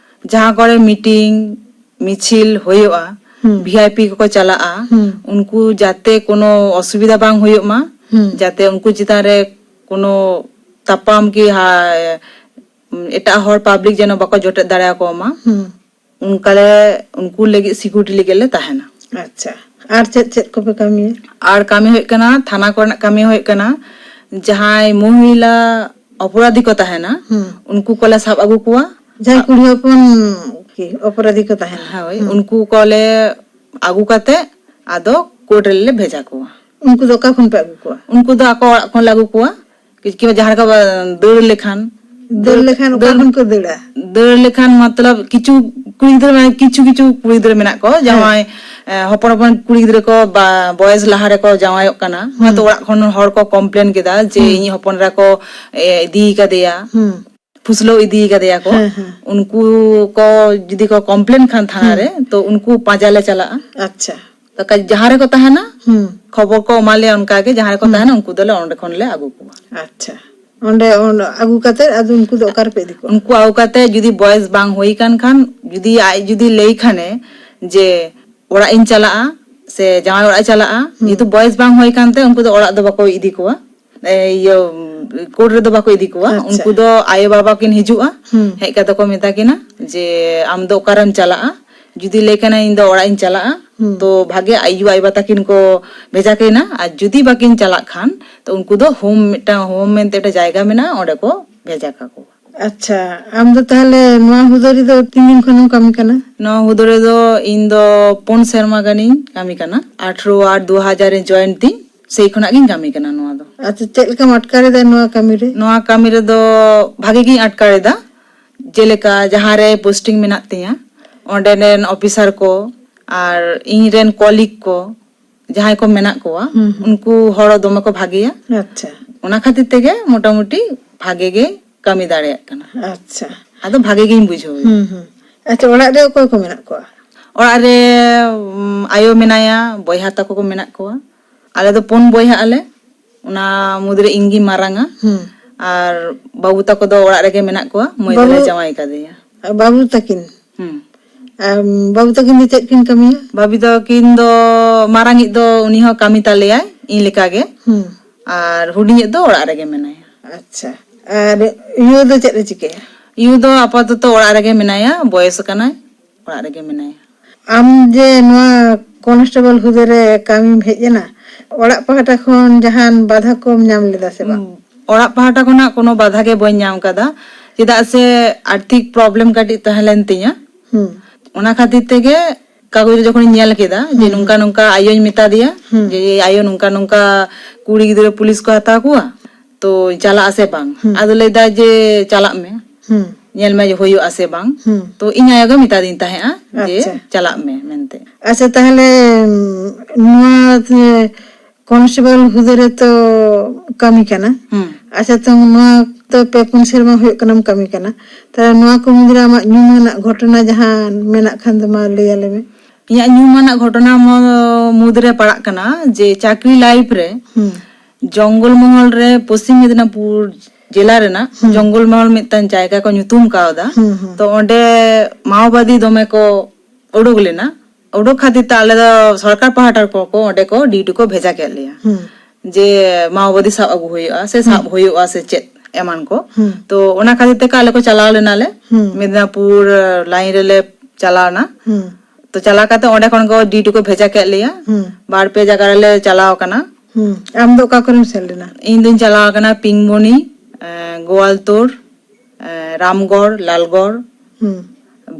ᱡᱟᱦᱟᱸ ᱠᱚᱨᱮ ᱢᱤᱴᱤᱝ, ᱢᱤᱪᱷᱤᱞ ᱦᱩᱭᱩᱜᱼᱟ, ᱦᱩᱸ᱾ ᱵᱷᱤ ᱟᱭ ᱯᱤ ᱠᱚᱠᱚ ᱪᱟᱞᱟᱜᱼᱟ, ᱦᱩᱸ᱾ ᱩᱱᱠᱩ ᱡᱟᱛᱮ ᱠᱳᱱᱳ ᱚᱥᱩᱵᱤᱫᱷᱟ ᱵᱟᱝ ᱦᱩᱭᱩᱜ ᱢᱟ, ᱦᱩᱸ᱾ ᱡᱟᱛᱮ ᱩᱱᱠᱩ ᱪᱮᱛᱟᱱ ᱨᱮ ᱠᱳᱱᱳ ᱛᱟᱯᱟᱢ ᱠᱤ ᱦᱟ-, ᱮᱴᱟᱜ ᱦᱚᱲ ᱯᱟᱵᱽᱞᱤᱠ ᱡᱮᱱᱚ ᱵᱟᱠᱚ ᱡᱚᱴᱮᱫ ᱫᱟᱲᱮᱭᱟᱠᱚ ᱢᱟ, ᱦᱩᱸ᱾ ᱚᱱᱠᱟᱞᱮ, ᱩᱱᱠᱩ ᱞᱟᱹᱜᱤᱫ ᱥᱤᱠᱩᱨᱤᱴᱤ ᱞᱟᱹᱜᱤᱫ ᱞᱮ ᱛᱟᱦᱮᱱᱟ᱾ ᱟᱪᱪᱷᱟ, ᱟᱨ ᱪᱮᱫ ᱪᱮᱫ ᱠᱚᱯᱮ ᱠᱟᱹᱢᱤᱭᱟ? ᱟᱨ ᱠᱟᱹᱢᱤ ᱦᱩᱭᱩᱜ ᱠᱟᱱᱟ, ᱛᱷᱟᱱᱟ ᱠᱚᱨᱮᱱᱟᱜ ᱠᱟᱹᱢᱤ ᱦᱩᱭᱩᱜ ᱠᱟᱱᱟ, ᱡᱟᱦᱟᱸᱭ ᱢᱚᱦᱤᱞᱟ ᱚᱯᱚᱨᱟᱫᱷᱤ ᱠᱚ ᱛᱟᱦᱮᱱᱟ, ᱦᱩᱸ᱾ ᱩᱱᱠᱩ ᱠᱚᱞᱮ ᱥᱟᱵ ᱟᱹᱜᱩ ᱠᱚᱣᱟ᱾ ᱡᱟᱦᱟᱸᱭ ᱠᱩᱲᱤ ᱦᱚᱯᱚᱱ ᱠᱤ ᱚᱯᱚᱨᱟᱫᱷᱤ ᱠᱚ ᱛᱟᱦᱮᱱᱟ? ᱦᱳᱭ, ᱦᱩᱸ᱾ ᱩᱱᱠᱩ ᱠᱚᱞᱮ ᱟᱹᱜᱩ ᱠᱟᱛᱮ ᱟᱫᱚ ᱠᱳᱨᱴ ᱨᱮᱞᱮ ᱵᱷᱮᱡᱟ ᱠᱚᱣᱟ᱾ ᱩᱱᱠᱩ ᱫᱚ ᱚᱠᱟ ᱠᱷᱚᱱ ᱯᱮ ᱟᱹᱜᱩ ᱠᱚᱣᱟ? ᱩᱱᱠᱩ ᱫᱚ ᱟᱠᱚ ᱚᱲᱟᱜ ᱠᱷᱚᱱ ᱞᱮ ᱟᱹᱜᱩ ᱠᱚᱣᱟ᱾ ᱠᱤ-, ᱠᱤ ᱡᱟᱦᱟᱸ ᱞᱮᱠᱟ ᱵᱟ-, ᱫᱟᱹᱲ ᱞᱮᱠᱷᱟᱱ ᱫᱟᱹᱲ ᱞᱮᱠᱷᱟᱱ ᱚᱠᱟ ᱫᱟᱹᱲ ᱠᱷᱚᱱ ᱠᱚ ᱫᱟᱹᱲᱟ? ᱫᱟᱹᱲ ᱞᱮᱠᱷᱟᱱ ᱢᱚᱛᱞᱚᱵ ᱠᱤᱪᱷᱩ ᱠᱩᱲᱤ ᱜᱤᱫᱽᱨᱟᱹ, ᱢᱟᱱᱮ ᱠᱤᱪᱷᱩ ᱠᱤᱪᱷᱩ ᱠᱩᱲᱤ ᱜᱤᱫᱽᱨᱟᱹ ᱢᱮᱱᱟᱜ ᱠᱚᱣᱟ, ᱦᱮᱸ᱾ ᱡᱟᱶᱟᱭ, ᱮ, ᱦᱚᱯᱚᱱ ᱦᱚᱯᱚᱱ ᱠᱩᱲᱤ ᱜᱤᱫᱽᱨᱟᱹ ᱠᱚ ᱵᱟ-, ᱵᱚᱭᱮᱥ ᱞᱟᱦᱟ ᱨᱮᱠᱚ ᱡᱟᱶᱟᱭᱚᱜ ᱠᱟᱱᱟ᱾ ᱦᱩᱸ᱾ ᱦᱚᱭᱛᱚ ᱚᱲᱟᱜ ᱠᱷᱚᱱ ᱦᱚᱲ ᱠᱚ ᱠᱚᱢᱯᱞᱮᱱ ᱠᱮᱫᱟ ᱡᱮ, ᱦᱩᱸ᱾ ᱤᱧ ᱦᱚᱯᱚᱱ ᱮᱨᱟ ᱠᱚ, ᱮ, ᱤᱫᱤ ᱠᱟᱫᱮᱭᱟ, ᱦᱩᱸ᱾ ᱯᱷᱩᱥᱞᱟᱹᱣ ᱤᱫᱤ ᱠᱟᱫᱮᱭᱟ ᱠᱚ, ᱦᱮᱸ, ᱦᱮᱸ᱾ ᱩᱱᱠᱩ ᱠᱚ ᱡᱩᱫᱤ ᱠᱚ ᱠᱚᱢᱯᱞᱮᱱ ᱠᱷᱟᱱ ᱛᱷᱟᱱᱟ ᱦᱩᱸ᱾ ᱨᱮ, ᱛᱚ ᱩᱱᱠᱩ ᱯᱟᱸᱡᱟ ᱞᱮ ᱪᱟᱞᱟᱜᱼᱟ᱾ ᱟᱪᱪᱷᱟ᱾ ᱛᱚ ᱠᱟ-, ᱡᱟᱦᱟᱸ ᱨᱮᱠᱚ ᱛᱟᱦᱮᱱᱟ, ᱦᱩᱸ᱾ ᱠᱷᱚᱵᱚᱨ ᱠᱚ ᱮᱢᱟ ᱞᱮᱭᱟ ᱚᱱᱠᱟ ᱜᱮ, ᱡᱟᱦᱟᱸ ᱨᱮᱠᱚ ᱦᱩᱸ᱾ ᱛᱟᱦᱮᱱᱟ, ᱩᱱᱠᱩ ᱫᱚᱞᱮ ᱚᱸᱰᱮ ᱠᱷᱚᱱ ᱞᱮ ᱟᱹᱜᱩ ᱠᱚᱣᱟ᱾ ᱟᱪᱪᱷᱟ᱾ ᱚᱸᱰᱮ, ᱚᱸᱰᱮ ᱟᱹᱜᱩ ᱠᱟᱛᱮ ᱟᱫᱚ ᱩᱱᱠᱩ ᱫᱚ ᱚᱠᱟ ᱨᱮᱯᱮ ᱤᱫᱤ ᱠᱚᱣᱟ? ᱩᱱᱠᱩ ᱟᱹᱜᱩ ᱠᱟᱛᱮ ᱡᱩᱫᱤ ᱵᱚᱭᱮᱥ ᱵᱟᱝ ᱦᱩᱭ ᱠᱟᱱ ᱠᱷᱟᱱ, ᱡᱩᱫᱤ ᱟᱡ ᱡᱩᱫᱤ ᱞᱟᱹᱭ ᱠᱷᱟᱱᱮ ᱡᱮ, "ᱚᱲᱟᱜ ᱤᱧ ᱪᱟᱞᱟᱜᱼᱟ", ᱥᱮ ᱡᱟᱶᱟᱭ ᱚᱲᱟᱜ ᱮ ᱪᱟᱞᱟᱜᱼᱟ, ᱦᱩᱸ᱾ ᱡᱮᱦᱮᱛᱩ ᱵᱚᱭᱮᱥ ᱵᱟᱝ ᱦᱩᱭ ᱠᱟᱱᱛᱮ ᱩᱱᱠᱩ ᱫᱚ ᱚᱲᱟᱜ ᱫᱚ ᱵᱟᱠᱚ ᱤᱫᱤ ᱠᱚᱣᱟ᱾ ᱮ, ᱤᱭᱟᱹ, ᱠᱳᱨᱴ ᱨᱮᱫᱚ ᱵᱟᱠᱚ ᱤᱫᱤ ᱠᱚᱣᱟ᱾ ᱟᱪᱪᱷᱟ᱾ ᱩᱱᱠᱩ ᱫᱚ ᱟᱭᱳ ᱵᱟᱵᱟ ᱠᱤᱱ ᱦᱤᱡᱩᱜᱼᱟ, ᱦᱩᱸ᱾ ᱦᱮᱡ ᱠᱟᱛᱮ ᱠᱚ ᱢᱮᱛᱟ ᱠᱤᱱᱟ ᱡᱮ, "ᱟᱢ ᱫᱚ ᱚᱠᱟᱨᱮᱢ ᱪᱟᱞᱟᱜᱼᱟ?" ᱡᱩᱫᱤ ᱞᱟᱹᱭ ᱠᱟᱱᱟ, "ᱤᱧ ᱫᱚ ᱚᱲᱟᱜ ᱤᱧ ᱪᱟᱞᱟᱜᱼᱟ", ᱦᱩᱸ᱾ ᱛᱚ ᱵᱷᱟᱜᱮ ᱟᱭᱳ ᱟᱭᱳ ᱵᱟᱵᱟ ᱛᱟᱹᱠᱤᱱ ᱠᱚ ᱵᱷᱮᱡᱟ ᱠᱤᱱᱟ, ᱟᱨ ᱡᱩᱫᱤ ᱵᱟᱹᱠᱤᱱ ᱪᱟᱞᱟᱜ ᱠᱷᱟᱱ, ᱛᱚ ᱩᱱᱠᱩ ᱫᱚ ᱦᱳᱢ, ᱢᱤᱫᱴᱟᱝ ᱦᱳᱢ ᱢᱮᱱᱛᱮ ᱢᱤᱫᱴᱟᱝ ᱡᱟᱭᱜᱟ ᱢᱮᱱᱟᱜᱼᱟ, ᱚᱸᱰᱮ ᱠᱚ ᱵᱷᱮᱡᱟ ᱠᱟᱠᱚᱣᱟ᱾ ᱟᱪᱪᱷᱟ, ᱟᱢ ᱫᱚ ᱛᱟᱦᱞᱮ ᱱᱚᱣᱟ ᱦᱩᱫᱟᱹ ᱨᱮᱫᱚ ᱛᱤᱱ ᱫᱤᱱ ᱠᱷᱚᱱᱮᱢ ᱠᱟᱹᱢᱤ ᱠᱟᱱᱟ? ᱱᱚᱣᱟ ᱦᱩᱫᱟᱹ ᱨᱮᱫᱚ ᱤᱧ ᱫᱚ ᱯᱩᱱ ᱥᱮᱨᱢᱟ ᱜᱟᱱᱤᱧ ᱠᱟᱹᱢᱤ ᱠᱟᱱᱟ᱾ ᱟᱴᱷᱨᱚ ᱟᱴ ᱫᱩ ᱦᱟᱡᱟᱨ ᱨᱮ ᱡᱚᱭᱮᱱ ᱛᱤᱧ, ᱥᱮᱭ ᱠᱷᱚᱱᱟᱜ ᱜᱤᱧ ᱠᱟᱹᱢᱤ ᱠᱟᱱᱟ ᱱᱚᱣᱟ ᱫᱚ᱾ ᱟᱪᱪᱷᱟ, ᱪᱮᱫ ᱞᱮᱠᱟᱢ ᱟᱴᱠᱟᱨ ᱮᱫᱟ ᱱᱚᱣᱟ ᱠᱟᱹᱢᱤ ᱨᱮ? ᱱᱚᱣᱟ ᱠᱟᱹᱢᱤ ᱨᱮᱫᱚ ᱵᱷᱟᱜᱮ ᱜᱤᱧ ᱟᱴᱠᱟᱨ ᱮᱫᱟ᱾ ᱡᱮᱞᱮᱠᱟ ᱡᱟᱦᱟᱸ ᱨᱮ ᱯᱳᱥᱴᱤᱝ ᱢᱮᱱᱟᱜ ᱛᱤᱧᱟ, ᱚᱸᱰᱮ ᱨᱮᱱ ᱚᱯᱷᱤᱥᱟᱨ ᱠᱚ ᱟᱨ ᱤᱧ ᱨᱮᱱ ᱠᱚᱞᱤᱜᱽ ᱠᱚ, ᱡᱟᱦᱟᱸᱭ ᱠᱚ ᱢᱮᱱᱟᱜ ᱠᱚᱣᱟ, ᱦᱩᱸ, ᱦᱩᱸ᱾ ᱩᱱᱠᱩ ᱦᱚᱲ ᱫᱚᱢᱮ ᱠᱚ ᱵᱷᱟᱜᱮᱭᱟ᱾ ᱟᱪᱪᱷᱟ᱾ ᱚᱱᱟ ᱠᱷᱟᱹᱛᱤᱨ ᱛᱮᱜᱮ ᱢᱚᱴᱟᱢᱩᱴᱤ ᱵᱷᱟᱜᱮ ᱜᱮ ᱠᱟᱹᱢᱤ ᱫᱟᱲᱮᱭᱟᱜ ᱠᱟᱱᱟ᱾ ᱟᱪᱪᱷᱟ᱾ ᱟᱫᱚ ᱵᱷᱟᱜᱮ ᱜᱤᱧ ᱵᱩᱡᱷᱟᱹᱣ ᱮᱫᱟ᱾ ᱦᱩᱸ, ᱦᱩᱸ᱾ ᱟᱪᱪᱷᱟ, ᱚᱲᱟᱜ ᱨᱮ ᱚᱠᱚᱭ ᱠᱚ ᱢᱮᱱᱟᱜ ᱠᱚᱣᱟ? ᱚᱲᱟᱜ ᱨᱮ ᱩᱢ, ᱟᱭᱳ ᱢᱮᱱᱟᱭᱟ, ᱵᱚᱭᱦᱟ ᱛᱟᱠᱚ ᱠᱚ ᱢᱮᱱᱟᱜ ᱠᱚᱣᱟ᱾ ᱟᱞᱮ ᱫᱚ ᱯᱩᱱ ᱵᱚᱭᱦᱟᱜ ᱟᱞᱮ, ᱚᱱᱟ ᱢᱩᱫᱽᱨᱮ ᱤᱧ ᱜᱮ ᱢᱟᱨᱟᱝᱟ᱾ ᱦᱩᱸ᱾ ᱟᱨ ᱵᱟᱹᱵᱩ ᱛᱟᱠᱚ ᱫᱚ ᱚᱲᱟᱜ ᱨᱮᱜᱮ ᱢᱮᱱᱟᱜ ᱠᱚᱣᱟ, ᱢᱟᱹᱭ ᱫᱚᱞᱮ ᱵᱟᱹᱵᱩ ᱡᱟᱶᱟᱭ ᱠᱟᱫᱮᱭᱟ᱾ ᱟᱨ ᱵᱟᱹᱵᱩ ᱛᱟᱹᱠᱤᱱ? ᱦᱩᱸ᱾ ᱟᱨ ᱵᱟᱹᱵᱩ ᱛᱟᱹᱠᱤᱱ ᱫᱚ ᱪᱮᱫ ᱠᱤᱱ ᱠᱟᱹᱢᱤᱭᱟ? ᱵᱟᱹᱵᱤ ᱛᱟᱹᱠᱤᱱ ᱫᱚ, ᱢᱟᱨᱟᱝᱤᱡ ᱫᱚ ᱩᱱᱤ ᱦᱚᱸ ᱠᱟᱹᱢᱤ ᱛᱟᱞᱮᱭᱟᱭ ᱤᱧ ᱞᱮᱠᱟᱜᱮ᱾ ᱦᱩᱸ᱾ ᱟᱨ ᱦᱩᱰᱤᱧᱤᱡ ᱫᱚ ᱚᱲᱟᱜ ᱨᱮᱜᱮ ᱢᱮᱱᱟᱭᱟ᱾ ᱟᱪᱪᱷᱟ, ᱟᱨ ᱭᱩ ᱫᱚ ᱪᱮᱫ ᱮ ᱪᱤᱠᱟᱹᱭᱟ? ᱭᱩ ᱫᱚ ᱟᱯᱟᱛᱚᱛᱚ ᱚᱲᱟᱜ ᱨᱮᱜᱮ ᱢᱮᱱᱟᱭᱟ, ᱵᱚᱭᱮᱥ ᱟᱠᱟᱱᱟᱭ, ᱚᱲᱟᱜ ᱨᱮᱜᱮ ᱢᱮᱱᱟᱭᱟ᱾ ᱟᱢ ᱡᱮ ᱱᱚᱣᱟ ᱠᱚᱱᱥᱴᱮᱵᱚᱞ ᱦᱩᱫᱟᱹ ᱨᱮ ᱠᱟᱹᱢᱤᱢ ᱦᱮᱡ ᱮᱱᱟ, ᱚᱲᱟᱜ ᱯᱟᱦᱴᱟ ᱠᱷᱚᱱ ᱡᱟᱦᱟᱱ ᱵᱟᱫᱷᱟ ᱠᱚᱢ ᱧᱟᱢ ᱞᱮᱫᱟ ᱥᱮ ᱵᱟᱝ? ᱩᱸ, ᱚᱲᱟᱜ ᱯᱟᱦᱴᱟ ᱠᱷᱚᱱᱟᱜ ᱠᱳᱱᱳ ᱵᱟᱫᱷᱟ ᱜᱮ ᱵᱟᱹᱧ ᱧᱟᱢ ᱠᱟᱫᱟ, ᱪᱮᱫᱟᱜ ᱥᱮ ᱟᱨᱛᱷᱤᱠ ᱯᱨᱚᱵᱞᱮᱢ ᱠᱟᱹᱴᱤᱡ ᱛᱟᱦᱮᱸ ᱞᱮᱱ ᱛᱤᱧᱟ᱾ ᱦᱩᱸ᱾ ᱚᱱᱟ ᱠᱷᱟᱹᱛᱤᱨ ᱛᱮᱜᱮ ᱠᱟᱜᱚᱡᱽ ᱨᱮ ᱡᱚᱠᱷᱚᱱᱤᱧ ᱧᱮᱞ ᱠᱮᱫᱟ ᱡᱮ ᱦᱩᱸ, ᱱᱚᱝᱠᱟ ᱦᱩᱸ᱾ ᱱᱚᱝᱠᱟ ᱟᱭᱳᱧ ᱢᱮᱛᱟ ᱫᱮᱭᱟ, ᱦᱩᱸ᱾ ᱡᱮ, "ᱮᱭ ᱟᱭᱳ, ᱱᱚᱝᱠᱟ ᱱᱚᱝᱠᱟ ᱠᱩᱲᱤ ᱜᱤᱫᱽᱨᱟᱹ ᱯᱩᱞᱤᱥ ᱠᱚ ᱦᱟᱛᱟᱣ ᱠᱚᱣᱟ, ᱛᱚ ᱪᱟᱞᱟᱜ ᱟᱥᱮ ᱵᱟᱝ?" ᱦᱩᱸ᱾ ᱟᱫᱚ ᱞᱟᱹᱭ ᱫᱟ ᱡᱮ, "ᱪᱟᱞᱟᱜ ᱢᱮ, ᱦᱩᱸ᱾ ᱧᱮᱞ ᱢᱮ ᱡᱮ ᱦᱩᱭᱩᱜ ᱟᱥᱮ ᱵᱟᱝ᱾" ᱦᱩᱸ᱾ ᱛᱚ ᱤᱧ ᱟᱭᱳ ᱜᱮ ᱢᱮᱛᱟ ᱫᱤᱧ ᱛᱟᱦᱮᱸᱜᱼᱟ ᱡᱮ, ᱟᱪᱪᱷᱟ᱾ "ᱪᱟᱞᱟᱜ ᱢᱮ" ᱢᱮᱱᱛᱮ᱾ ᱟᱪᱪᱷᱟ, ᱛᱟᱦᱞᱮ, ᱩᱢ, ᱱᱚᱣᱟ ᱛᱮ ᱠᱚᱱᱥᱴᱮᱵᱚᱞ ᱦᱩᱫᱟᱹ ᱨᱮᱛᱚ ᱠᱟᱹᱢᱤ ᱠᱟᱱᱟ᱾ ᱦᱩᱸ᱾ ᱟᱪᱪᱷᱟ, ᱛᱚ ᱱᱚᱣᱟ ᱛᱚ ᱯᱮ ᱯᱩᱱ ᱥᱮᱨᱢᱟ ᱦᱩᱭᱩᱜ ᱠᱟᱱᱟᱢ ᱠᱟᱹᱢᱤ ᱠᱟᱱᱟ, ᱛᱟᱦᱞᱮ ᱱᱚᱣᱟ ᱠᱚ ᱢᱩᱫᱽᱨᱮ ᱟᱢᱟᱜ ᱧᱩᱢᱟᱱᱟᱜ ᱜᱷᱚᱴᱚᱱᱟ ᱡᱟᱦᱟᱸ ᱢᱮᱱᱟᱜ ᱠᱷᱟᱱ ᱫᱚ ᱢᱟ ᱞᱟᱹᱭ ᱟᱞᱮ ᱢᱮ᱾ ᱤᱧᱟᱹᱜ ᱧᱩᱢᱟᱱᱟᱜ ᱜᱷᱚᱴᱚᱱᱟ ᱢᱚ-, ᱢᱩᱫᱽᱨᱮ ᱯᱟᱲᱟᱜ ᱠᱟᱱᱟ ᱡᱮ ᱪᱟᱠᱨᱤ ᱞᱟᱭᱤᱯᱷ ᱨᱮ ᱦᱩᱸ᱾ ᱡᱚᱝᱜᱚᱞ ᱢᱚᱦᱚᱞ ᱨᱮ, ᱯᱚᱥᱪᱤᱢ ᱢᱮᱫᱤᱱᱟᱯᱩᱨ ᱡᱮᱞᱟ ᱨᱮᱱᱟᱜ ᱦᱩᱸ᱾ ᱡᱚᱝᱜᱚᱞ ᱢᱚᱦᱚᱞ ᱢᱤᱫᱴᱟᱝ ᱡᱟᱭᱜᱟ ᱠᱚ ᱧᱩᱛᱩᱢ ᱠᱟᱣᱫᱟ᱾ ᱦᱩᱸ, ᱦᱩᱸ᱾ ᱛᱚ ᱚᱸᱰᱮ ᱢᱟᱣᱵᱟᱫᱤ ᱫᱚᱢᱮ ᱠᱚ ᱩᱰᱩᱠ ᱞᱮᱱᱟ᱾ ᱩᱰᱩᱠ ᱠᱷᱟᱹᱛᱤᱨ ᱛᱮ ᱟᱞᱮ ᱫᱚ ᱥᱚᱨᱠᱟᱨ ᱯᱟᱦᱴᱟ ᱠᱚ, ᱠᱚ ᱚᱸᱰᱮ ᱠᱚ ᱰᱤᱭᱩᱴᱤ ᱠᱚ ᱵᱷᱮᱡᱟ ᱠᱮᱫ ᱞᱮᱭᱟ᱾ ᱦᱩᱸ᱾ ᱡᱮ ᱢᱟᱣᱵᱟᱫᱤ ᱥᱟᱵ ᱟᱹᱜᱩ ᱦᱩᱭᱩᱜᱼᱟ ᱥᱮ ᱥᱟᱵ ᱦᱩᱸ᱾ ᱦᱩᱭᱩᱜᱼᱟ ᱥᱮ ᱪᱮᱫ ᱮᱢᱟᱱ ᱠᱚ᱾ ᱦᱩᱸ᱾ ᱛᱚ ᱚᱱᱟ ᱠᱷᱟᱹᱛᱤᱨ ᱛᱮ ᱟᱞᱮ ᱠᱚ ᱪᱟᱞᱟᱣ ᱞᱮᱱᱟᱞᱮ᱾ ᱦᱩᱸ᱾ ᱢᱮᱫᱤᱱᱟᱯᱩᱨ ᱞᱟᱭᱤᱱ ᱨᱮᱞᱮ ᱪᱟᱞᱟᱣ ᱮᱱᱟ᱾ ᱦᱩᱸ᱾ ᱛᱚ ᱪᱟᱞᱟᱣ ᱠᱟᱛᱮ ᱚᱸᱰᱮ ᱠᱷᱚᱱ ᱠᱚ ᱰᱤᱭᱩᱴᱤ ᱠᱚ ᱵᱷᱮᱡᱟ ᱠᱮᱫ ᱞᱮᱭᱟ᱾ ᱦᱩᱸ᱾ ᱵᱟᱨ ᱯᱮ ᱡᱟᱭᱜᱟ ᱨᱮᱞᱮ ᱪᱟᱞᱟᱣ ᱟᱠᱟᱱᱟ᱾ ᱦᱩᱸ᱾ ᱟᱢ ᱫᱚ ᱚᱠᱟ ᱠᱚᱨᱮᱢ ᱥᱮᱱ ᱞᱮᱱᱟ? ᱤᱧ ᱫᱩᱧ ᱪᱟᱞᱟᱣ ᱟᱠᱟᱱᱟ ᱯᱤᱝᱵᱚᱱᱤ, ᱮᱸ, ᱜᱳᱣᱟᱞᱛᱳᱲ, ᱮᱸ, ᱨᱟᱢᱜᱚᱲ, ᱞᱟᱞᱜᱚᱲ, ᱦᱩᱸ᱾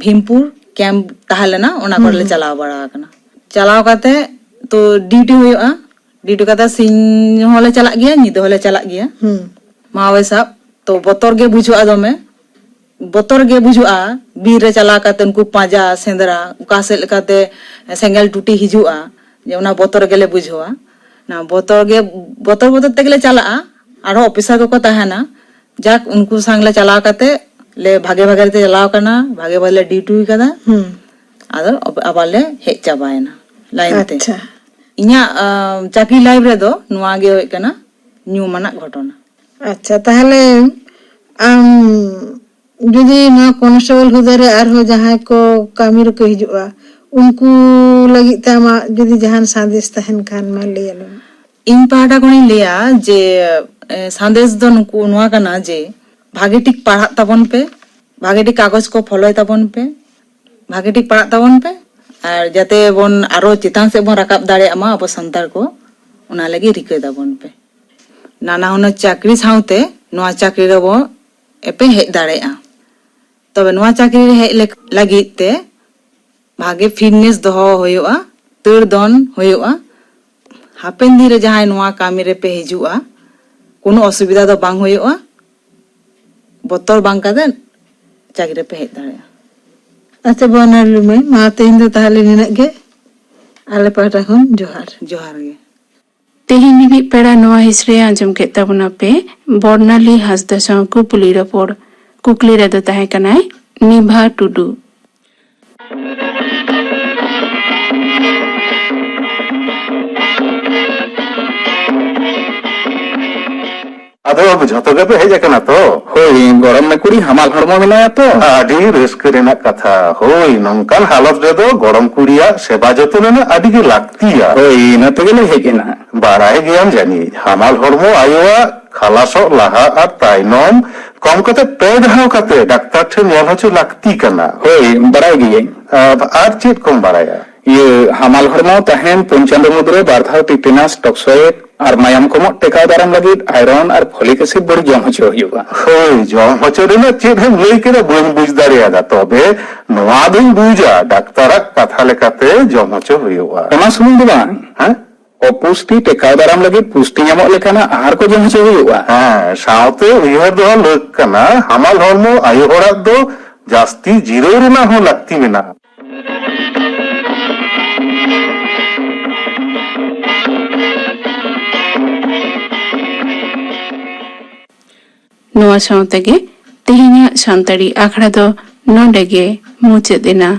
ᱵᱷᱤᱢᱯᱩᱨ ᱠᱮᱢᱯ ᱛᱟᱦᱮᱸ ᱞᱮᱱᱟ, ᱚᱱᱟ ᱦᱩᱸ, ᱠᱚᱨᱮ ᱞᱮ ᱦᱩᱸ᱾ ᱪᱟᱞᱟᱣ ᱵᱟᱲᱟ ᱟᱠᱟᱱᱟ᱾ ᱪᱟᱞᱟᱣ ᱠᱟᱛᱮ ᱛᱚ ᱰᱤᱭᱩᱴᱤ ᱦᱩᱭᱩᱜᱼᱟ, ᱰᱤᱭᱩᱴᱤ ᱠᱟᱛᱮ ᱥᱤᱧ ᱦᱚᱸᱞᱮ ᱪᱟᱞᱟᱜ ᱜᱮᱭᱟ, ᱧᱤᱫᱟᱹ ᱦᱚᱸᱞᱮ ᱪᱟᱞᱟᱜ ᱜᱮᱭᱟ᱾ ᱦᱩᱸ᱾ ᱢᱟᱣᱵᱟᱫᱤ ᱥᱟᱵ ᱛᱚ ᱵᱚᱛᱚᱨ ᱜᱮ ᱵᱩᱡᱷᱟᱹᱜᱼᱟ ᱫᱚᱢᱮ᱾ ᱵᱚᱛᱚᱨ ᱜᱮ ᱵᱩᱡᱷᱟᱹᱜᱼᱟ, ᱵᱤᱨ ᱨᱮ ᱪᱟᱞᱟᱣ ᱠᱟᱛᱮ ᱩᱱᱠᱩ ᱯᱟᱸᱡᱟ, ᱥᱮᱸᱫᱽᱨᱟ, ᱚᱠᱟ ᱥᱮᱫ ᱞᱮᱠᱟᱛᱮ ᱥᱮᱸᱜᱮᱞ ᱴᱩᱴᱤ ᱦᱤᱡᱩᱜᱼᱟ, ᱡᱮ ᱚᱱᱟ ᱵᱚᱛᱚᱨ ᱜᱮᱞᱮ ᱵᱩᱡᱷᱟᱹᱣᱟ᱾ ᱚᱱᱟ ᱵᱚᱛᱚᱨ ᱜᱮ, ᱵᱚᱛᱚᱨ ᱵᱚᱛᱚᱨ ᱛᱮᱜᱮᱞᱮ ᱪᱟᱞᱟᱜᱼᱟ᱾ ᱟᱨᱦᱚᱸ ᱚᱯᱷᱤᱥᱟᱨ ᱠᱚᱠᱚ ᱛᱟᱦᱮᱱᱟ, ᱡᱟᱠ ᱩᱱᱠᱩ ᱥᱟᱝ ᱞᱮ ᱪᱟᱞᱟᱣ ᱠᱟᱛᱮ ᱞᱮ ᱵᱷᱟᱜᱮ ᱵᱷᱟᱜᱮ ᱛᱮ ᱪᱟᱞᱟᱣ ᱠᱟᱱᱟ, ᱵᱷᱟᱜᱮ ᱵᱷᱟᱜᱮ ᱞᱮ ᱰᱤᱭᱩᱴᱤ ᱠᱟᱫᱟ᱾ ᱦᱩᱸ᱾ ᱟᱫᱚ ᱟᱵ-, ᱟᱵᱟᱨ ᱞᱮ ᱦᱮᱡ ᱪᱟᱵᱟᱭᱮᱱᱟ ᱞᱟᱭᱤᱱ ᱛᱮ᱾ ᱟᱪᱪᱷᱟ᱾ ᱤᱧᱟᱹᱜ, ᱟᱸ, ᱪᱟᱹᱠᱨᱤ ᱞᱟᱭᱤᱯᱷ ᱨᱮᱫᱚ ᱱᱚᱣᱟ ᱜᱮ ᱦᱩᱭᱩᱜ ᱠᱟᱱᱟ ᱧᱩᱢᱟᱱᱟᱜ ᱜᱷᱚᱴᱚᱱᱟ᱾ ᱟᱪᱪᱷᱟ, ᱛᱟᱦᱚᱞᱮ ᱟᱢ ᱡᱩᱫᱤ ᱱᱚᱣᱟ ᱠᱚᱱᱥᱴᱮᱵᱚᱞ ᱦᱩᱫᱟᱹ ᱨᱮ ᱟᱨᱦᱚᱸ ᱡᱟᱦᱟᱸᱭ ᱠᱚ ᱠᱟᱹᱢᱤ ᱨᱮᱠᱚ ᱦᱤᱡᱩᱜᱼᱟ, ᱩᱱᱠᱩ ᱞᱟᱹᱜᱤᱫ ᱛᱮ ᱟᱢᱟᱜ ᱡᱩᱫᱤ ᱡᱟᱦᱟᱱ ᱥᱟᱸᱫᱮᱥ ᱛᱟᱦᱮᱱ ᱠᱷᱟᱱ, ᱢᱟ ᱞᱟᱹᱭ ᱟᱞᱮ ᱢᱮ᱾ ᱤᱧ ᱯᱟᱦᱴᱟ ᱠᱷᱚᱱᱤᱧ ᱞᱟᱹᱭᱟ ᱡᱮ, ᱮ, ᱥᱟᱸᱫᱮᱥ ᱫᱚ ᱱᱩᱠᱩ, ᱱᱚᱣᱟ ᱠᱟᱱᱟ ᱡᱮ, ᱵᱷᱟᱜᱮ ᱴᱷᱤᱠ ᱯᱟᱲᱦᱟᱜ ᱛᱟᱵᱚᱱ ᱯᱮ, ᱵᱷᱟᱜᱮ ᱴᱷᱤᱠ ᱠᱟᱜᱚᱡᱽ ᱠᱚ ᱯᱷᱚᱞᱚᱭ ᱛᱟᱵᱚᱱ ᱯᱮ, ᱵᱷᱟᱜᱮ ᱴᱷᱤᱠ ᱯᱟᱲᱦᱟᱜ ᱛᱟᱵᱚᱱ ᱯᱮ, ᱟᱨ ᱡᱟᱛᱮ ᱵᱚᱱ ᱟᱨᱚ ᱪᱮᱛᱟᱱ ᱥᱮᱫ ᱵᱚᱱ ᱨᱟᱠᱟᱵ ᱫᱟᱲᱮᱭᱟᱜ ᱢᱟ ᱟᱵᱚ ᱥᱟᱱᱛᱟᱲ ᱠᱚ, ᱚᱱᱟ ᱞᱟᱹᱜᱤᱫ ᱨᱤᱠᱟᱹᱭ ᱛᱟᱵᱚᱱ ᱯᱮ᱾ ᱱᱟᱱᱟ ᱦᱩᱱᱟᱹᱨ ᱪᱟᱹᱠᱨᱤ ᱥᱟᱶᱛᱮ ᱱᱚᱣᱟ ᱪᱟᱹᱠᱨᱤ ᱨᱮᱵᱚ ᱮᱯᱮ ᱦᱮᱡ ᱫᱟᱲᱮᱭᱟᱜᱼᱟ᱾ ᱛᱚᱵᱮ ᱱᱚᱣᱟ ᱪᱟᱹᱠᱨᱤ ᱨᱮ ᱦᱮᱡ ᱞᱮᱠ-, ᱞᱟᱹᱜᱤᱫ ᱛᱮ ᱵᱷᱟᱜᱮ ᱯᱷᱤᱴᱱᱮᱥ ᱫᱚᱦᱚ ᱦᱩᱭᱩᱜᱼᱟ, ᱫᱟᱹᱲ ᱫᱚᱱ ᱦᱩᱭᱩᱜᱼᱟ᱾ ᱦᱟᱯᱮᱱ ᱫᱤᱱ ᱨᱮ ᱡᱟᱦᱟᱸᱭ ᱱᱚᱣᱟ ᱠᱟᱹᱢᱤ ᱨᱮᱯᱮ ᱦᱤᱡᱩᱜᱼᱟ, ᱠᱳᱱᱳ ᱚᱥᱩᱵᱤᱫᱷᱟ ᱫᱚ ᱵᱟᱝ ᱦᱩᱭᱩᱜᱼᱟ, ᱵᱚᱛᱚᱨ ᱵᱟᱝ ᱠᱟᱛᱮ ᱪᱟᱹᱠᱨᱤ ᱨᱮᱯᱮ ᱦᱮᱡ ᱫᱟᱲᱮᱭᱟᱜᱼᱟ᱾ ᱟᱪᱪᱷᱟ, ᱵᱚᱨᱱᱟᱞᱤ ᱢᱟᱹᱭ, ᱢᱟ ᱛᱮᱦᱮᱧ ᱫᱚ ᱛᱟᱦᱚᱞᱮ ᱱᱤᱱᱟᱹᱜ ᱜᱮ᱾ ᱟᱞᱮ ᱯᱟᱦᱴᱟ ᱠᱷᱚᱱ ᱡᱚᱦᱟᱨ᱾ ᱡᱚᱦᱟᱨ ᱜᱮ᱾ ᱛᱮᱦᱮᱧ ᱨᱤᱱᱤᱡ ᱯᱮᱲᱟ ᱱᱚᱣᱟ ᱦᱤᱸᱥ ᱨᱮ ᱟᱸᱡᱚᱢ ᱠᱮᱫ ᱛᱟᱵᱚᱱᱟ ᱯᱮ ᱵᱚᱨᱱᱟᱞᱤ ᱦᱟᱸᱥᱫᱟ ᱥᱟᱶ ᱠᱩᱯᱞᱤ ᱨᱚᱯᱚᱲ᱾ ᱠᱩᱠᱞᱤ ᱨᱮᱫᱚ ᱛᱟᱦᱮᱸ ᱠᱟᱱᱟᱭ ᱱᱤᱵᱷᱟ ᱴᱩᱰᱩ᱾ ᱟᱫᱚ ᱡᱷᱚᱛᱚ ᱜᱮᱯᱮ ᱦᱮᱡ ᱟᱠᱟᱱᱟ ᱛᱚ? ᱦᱳᱭ, ᱜᱚᱲᱚᱢ ᱢᱮ ᱠᱩᱲᱤ ᱦᱟᱢᱟᱞ ᱦᱚᱲᱢᱚ ᱢᱮᱱᱟᱭᱟ ᱛᱚ᱾ ᱟᱹᱰᱤ ᱨᱟᱹᱥᱠᱟᱹ ᱨᱮᱱᱟᱜ ᱠᱟᱛᱷᱟ᱾ ᱦᱳᱭ, ᱱᱚᱝᱠᱟᱱ ᱦᱟᱞᱚᱛ ᱨᱮᱫᱚ ᱜᱚᱲᱚᱢ ᱠᱩᱲᱤᱭᱟᱜ ᱥᱮᱵᱟ ᱡᱚᱛᱚᱱ ᱨᱮᱱᱟᱜ ᱟᱹᱰᱤ ᱜᱮ ᱞᱟᱹᱠᱛᱤᱭᱟ᱾ ᱦᱳᱭ, ᱤᱱᱟᱹ ᱛᱮᱜᱮᱞᱮ ᱦᱮᱡ ᱮᱱᱟ᱾ ᱵᱟᱲᱟᱭ ᱜᱮᱭᱟᱢ ᱡᱟᱹᱱᱤᱡ, ᱦᱟᱢᱟᱞ ᱦᱚᱲᱢᱚ ᱟᱭᱳᱣᱟᱜ ᱠᱷᱟᱞᱟᱥᱚᱜ ᱞᱟᱦᱟ ᱟᱨ ᱛᱟᱭᱱᱚᱢ ᱠᱚᱢ ᱠᱟᱛᱮ ᱯᱮ ᱫᱷᱟᱣ ᱠᱟᱛᱮ ᱰᱟᱠᱛᱟᱨ ᱴᱷᱮᱱ ᱧᱮᱞ ᱦᱚᱪᱚ ᱞᱟᱹᱠᱛᱤ ᱠᱟᱱᱟ᱾ ᱦᱳᱭ, ᱵᱟᱲᱟᱭ ᱜᱤᱭᱟᱹᱧ᱾ ᱟᱨ, ᱟᱨ ᱪᱮᱫ ᱠᱚᱢ ᱵᱟᱲᱟᱭᱟ? ᱤᱭᱟᱹ, ᱦᱟᱢᱟᱞ ᱦᱚᱲᱢᱚ ᱛᱟᱦᱮᱱ ᱯᱩᱱ ᱪᱟᱸᱫᱚ ᱢᱩᱫᱽᱨᱮ ᱵᱟᱨ ᱫᱷᱟᱣ ᱴᱤᱴᱮᱱᱟᱥ, ᱴᱚᱠᱥᱚᱭᱮᱰ ᱟᱨ ᱢᱟᱭᱟᱢ ᱠᱚᱢᱚᱜ ᱴᱮᱠᱟᱣ ᱫᱟᱨᱟᱢ ᱞᱟᱹᱜᱤᱫ ᱟᱭᱨᱚᱱ ᱟᱨ ᱯᱷᱚᱞᱤᱠ ᱮᱥᱤᱰ ᱵᱚᱲᱤ ᱡᱚᱢ ᱦᱚᱪᱚ ᱦᱩᱭᱩᱜᱼᱟ᱾ ᱦᱳᱭ, ᱡᱚᱢ ᱦᱚᱪᱚ ᱨᱮᱱᱟᱜ ᱪᱮᱫ ᱮᱢ ᱞᱟᱹᱭ ᱠᱮᱫᱟ ᱵᱟᱹᱧ ᱵᱩᱡᱽ ᱫᱟᱲᱮᱭᱟᱫᱟ, ᱛᱚᱵᱮ ᱱᱚᱣᱟ ᱫᱚᱧ ᱵᱩᱡᱟ, ᱰᱟᱠᱛᱟᱨᱟᱜ ᱠᱟᱛᱷᱟ ᱞᱮᱠᱟᱛᱮ ᱡᱚᱢ ᱦᱚᱪᱚ ᱦᱩᱭᱩᱜᱼᱟ᱾ ᱚᱱᱟ ᱥᱩᱢᱩᱝ ᱫᱚ ᱵᱟᱝ, ᱦᱮᱸ? ᱚᱯᱩᱥᱴᱤ ᱴᱮᱠᱟᱣ ᱫᱟᱨᱟᱢ ᱞᱟᱹᱜᱤᱫ ᱯᱩᱥᱴᱤ ᱧᱟᱢᱚᱜ ᱞᱮᱠᱟᱱᱟᱜ ᱟᱦᱟᱨ ᱠᱚ ᱡᱚᱢ ᱦᱚᱪᱚ ᱦᱩᱭᱩᱜᱼᱟ᱾ ᱦᱮᱸ, ᱥᱟᱶᱛᱮ ᱩᱭᱦᱟᱹᱨ ᱫᱚᱦᱚ ᱞᱟᱹᱠ ᱠᱟᱱᱟ, ᱦᱟᱢᱟᱞ ᱦᱚᱲᱢᱚ ᱟᱭᱳ ᱦᱚᱲᱟᱜ ᱫᱚ ᱡᱟᱹᱥᱛᱤ ᱡᱤᱨᱟᱹᱣ ᱨᱮᱱᱟᱜ ᱦᱚᱸ ᱞᱟᱹᱠᱛᱤ ᱢᱮᱱᱟᱜᱼᱟ᱾ ᱱᱚᱣᱟ ᱥᱟᱶ ᱛᱮᱜᱮ ᱛᱮᱦᱮᱧᱟᱜ ᱥᱟᱱᱛᱟᱲᱤ ᱟᱠᱷᱲᱟ ᱫᱚ ᱱᱚᱰᱮ ᱜᱮ ᱢᱩᱪᱟᱹᱫ ᱮᱱᱟ᱾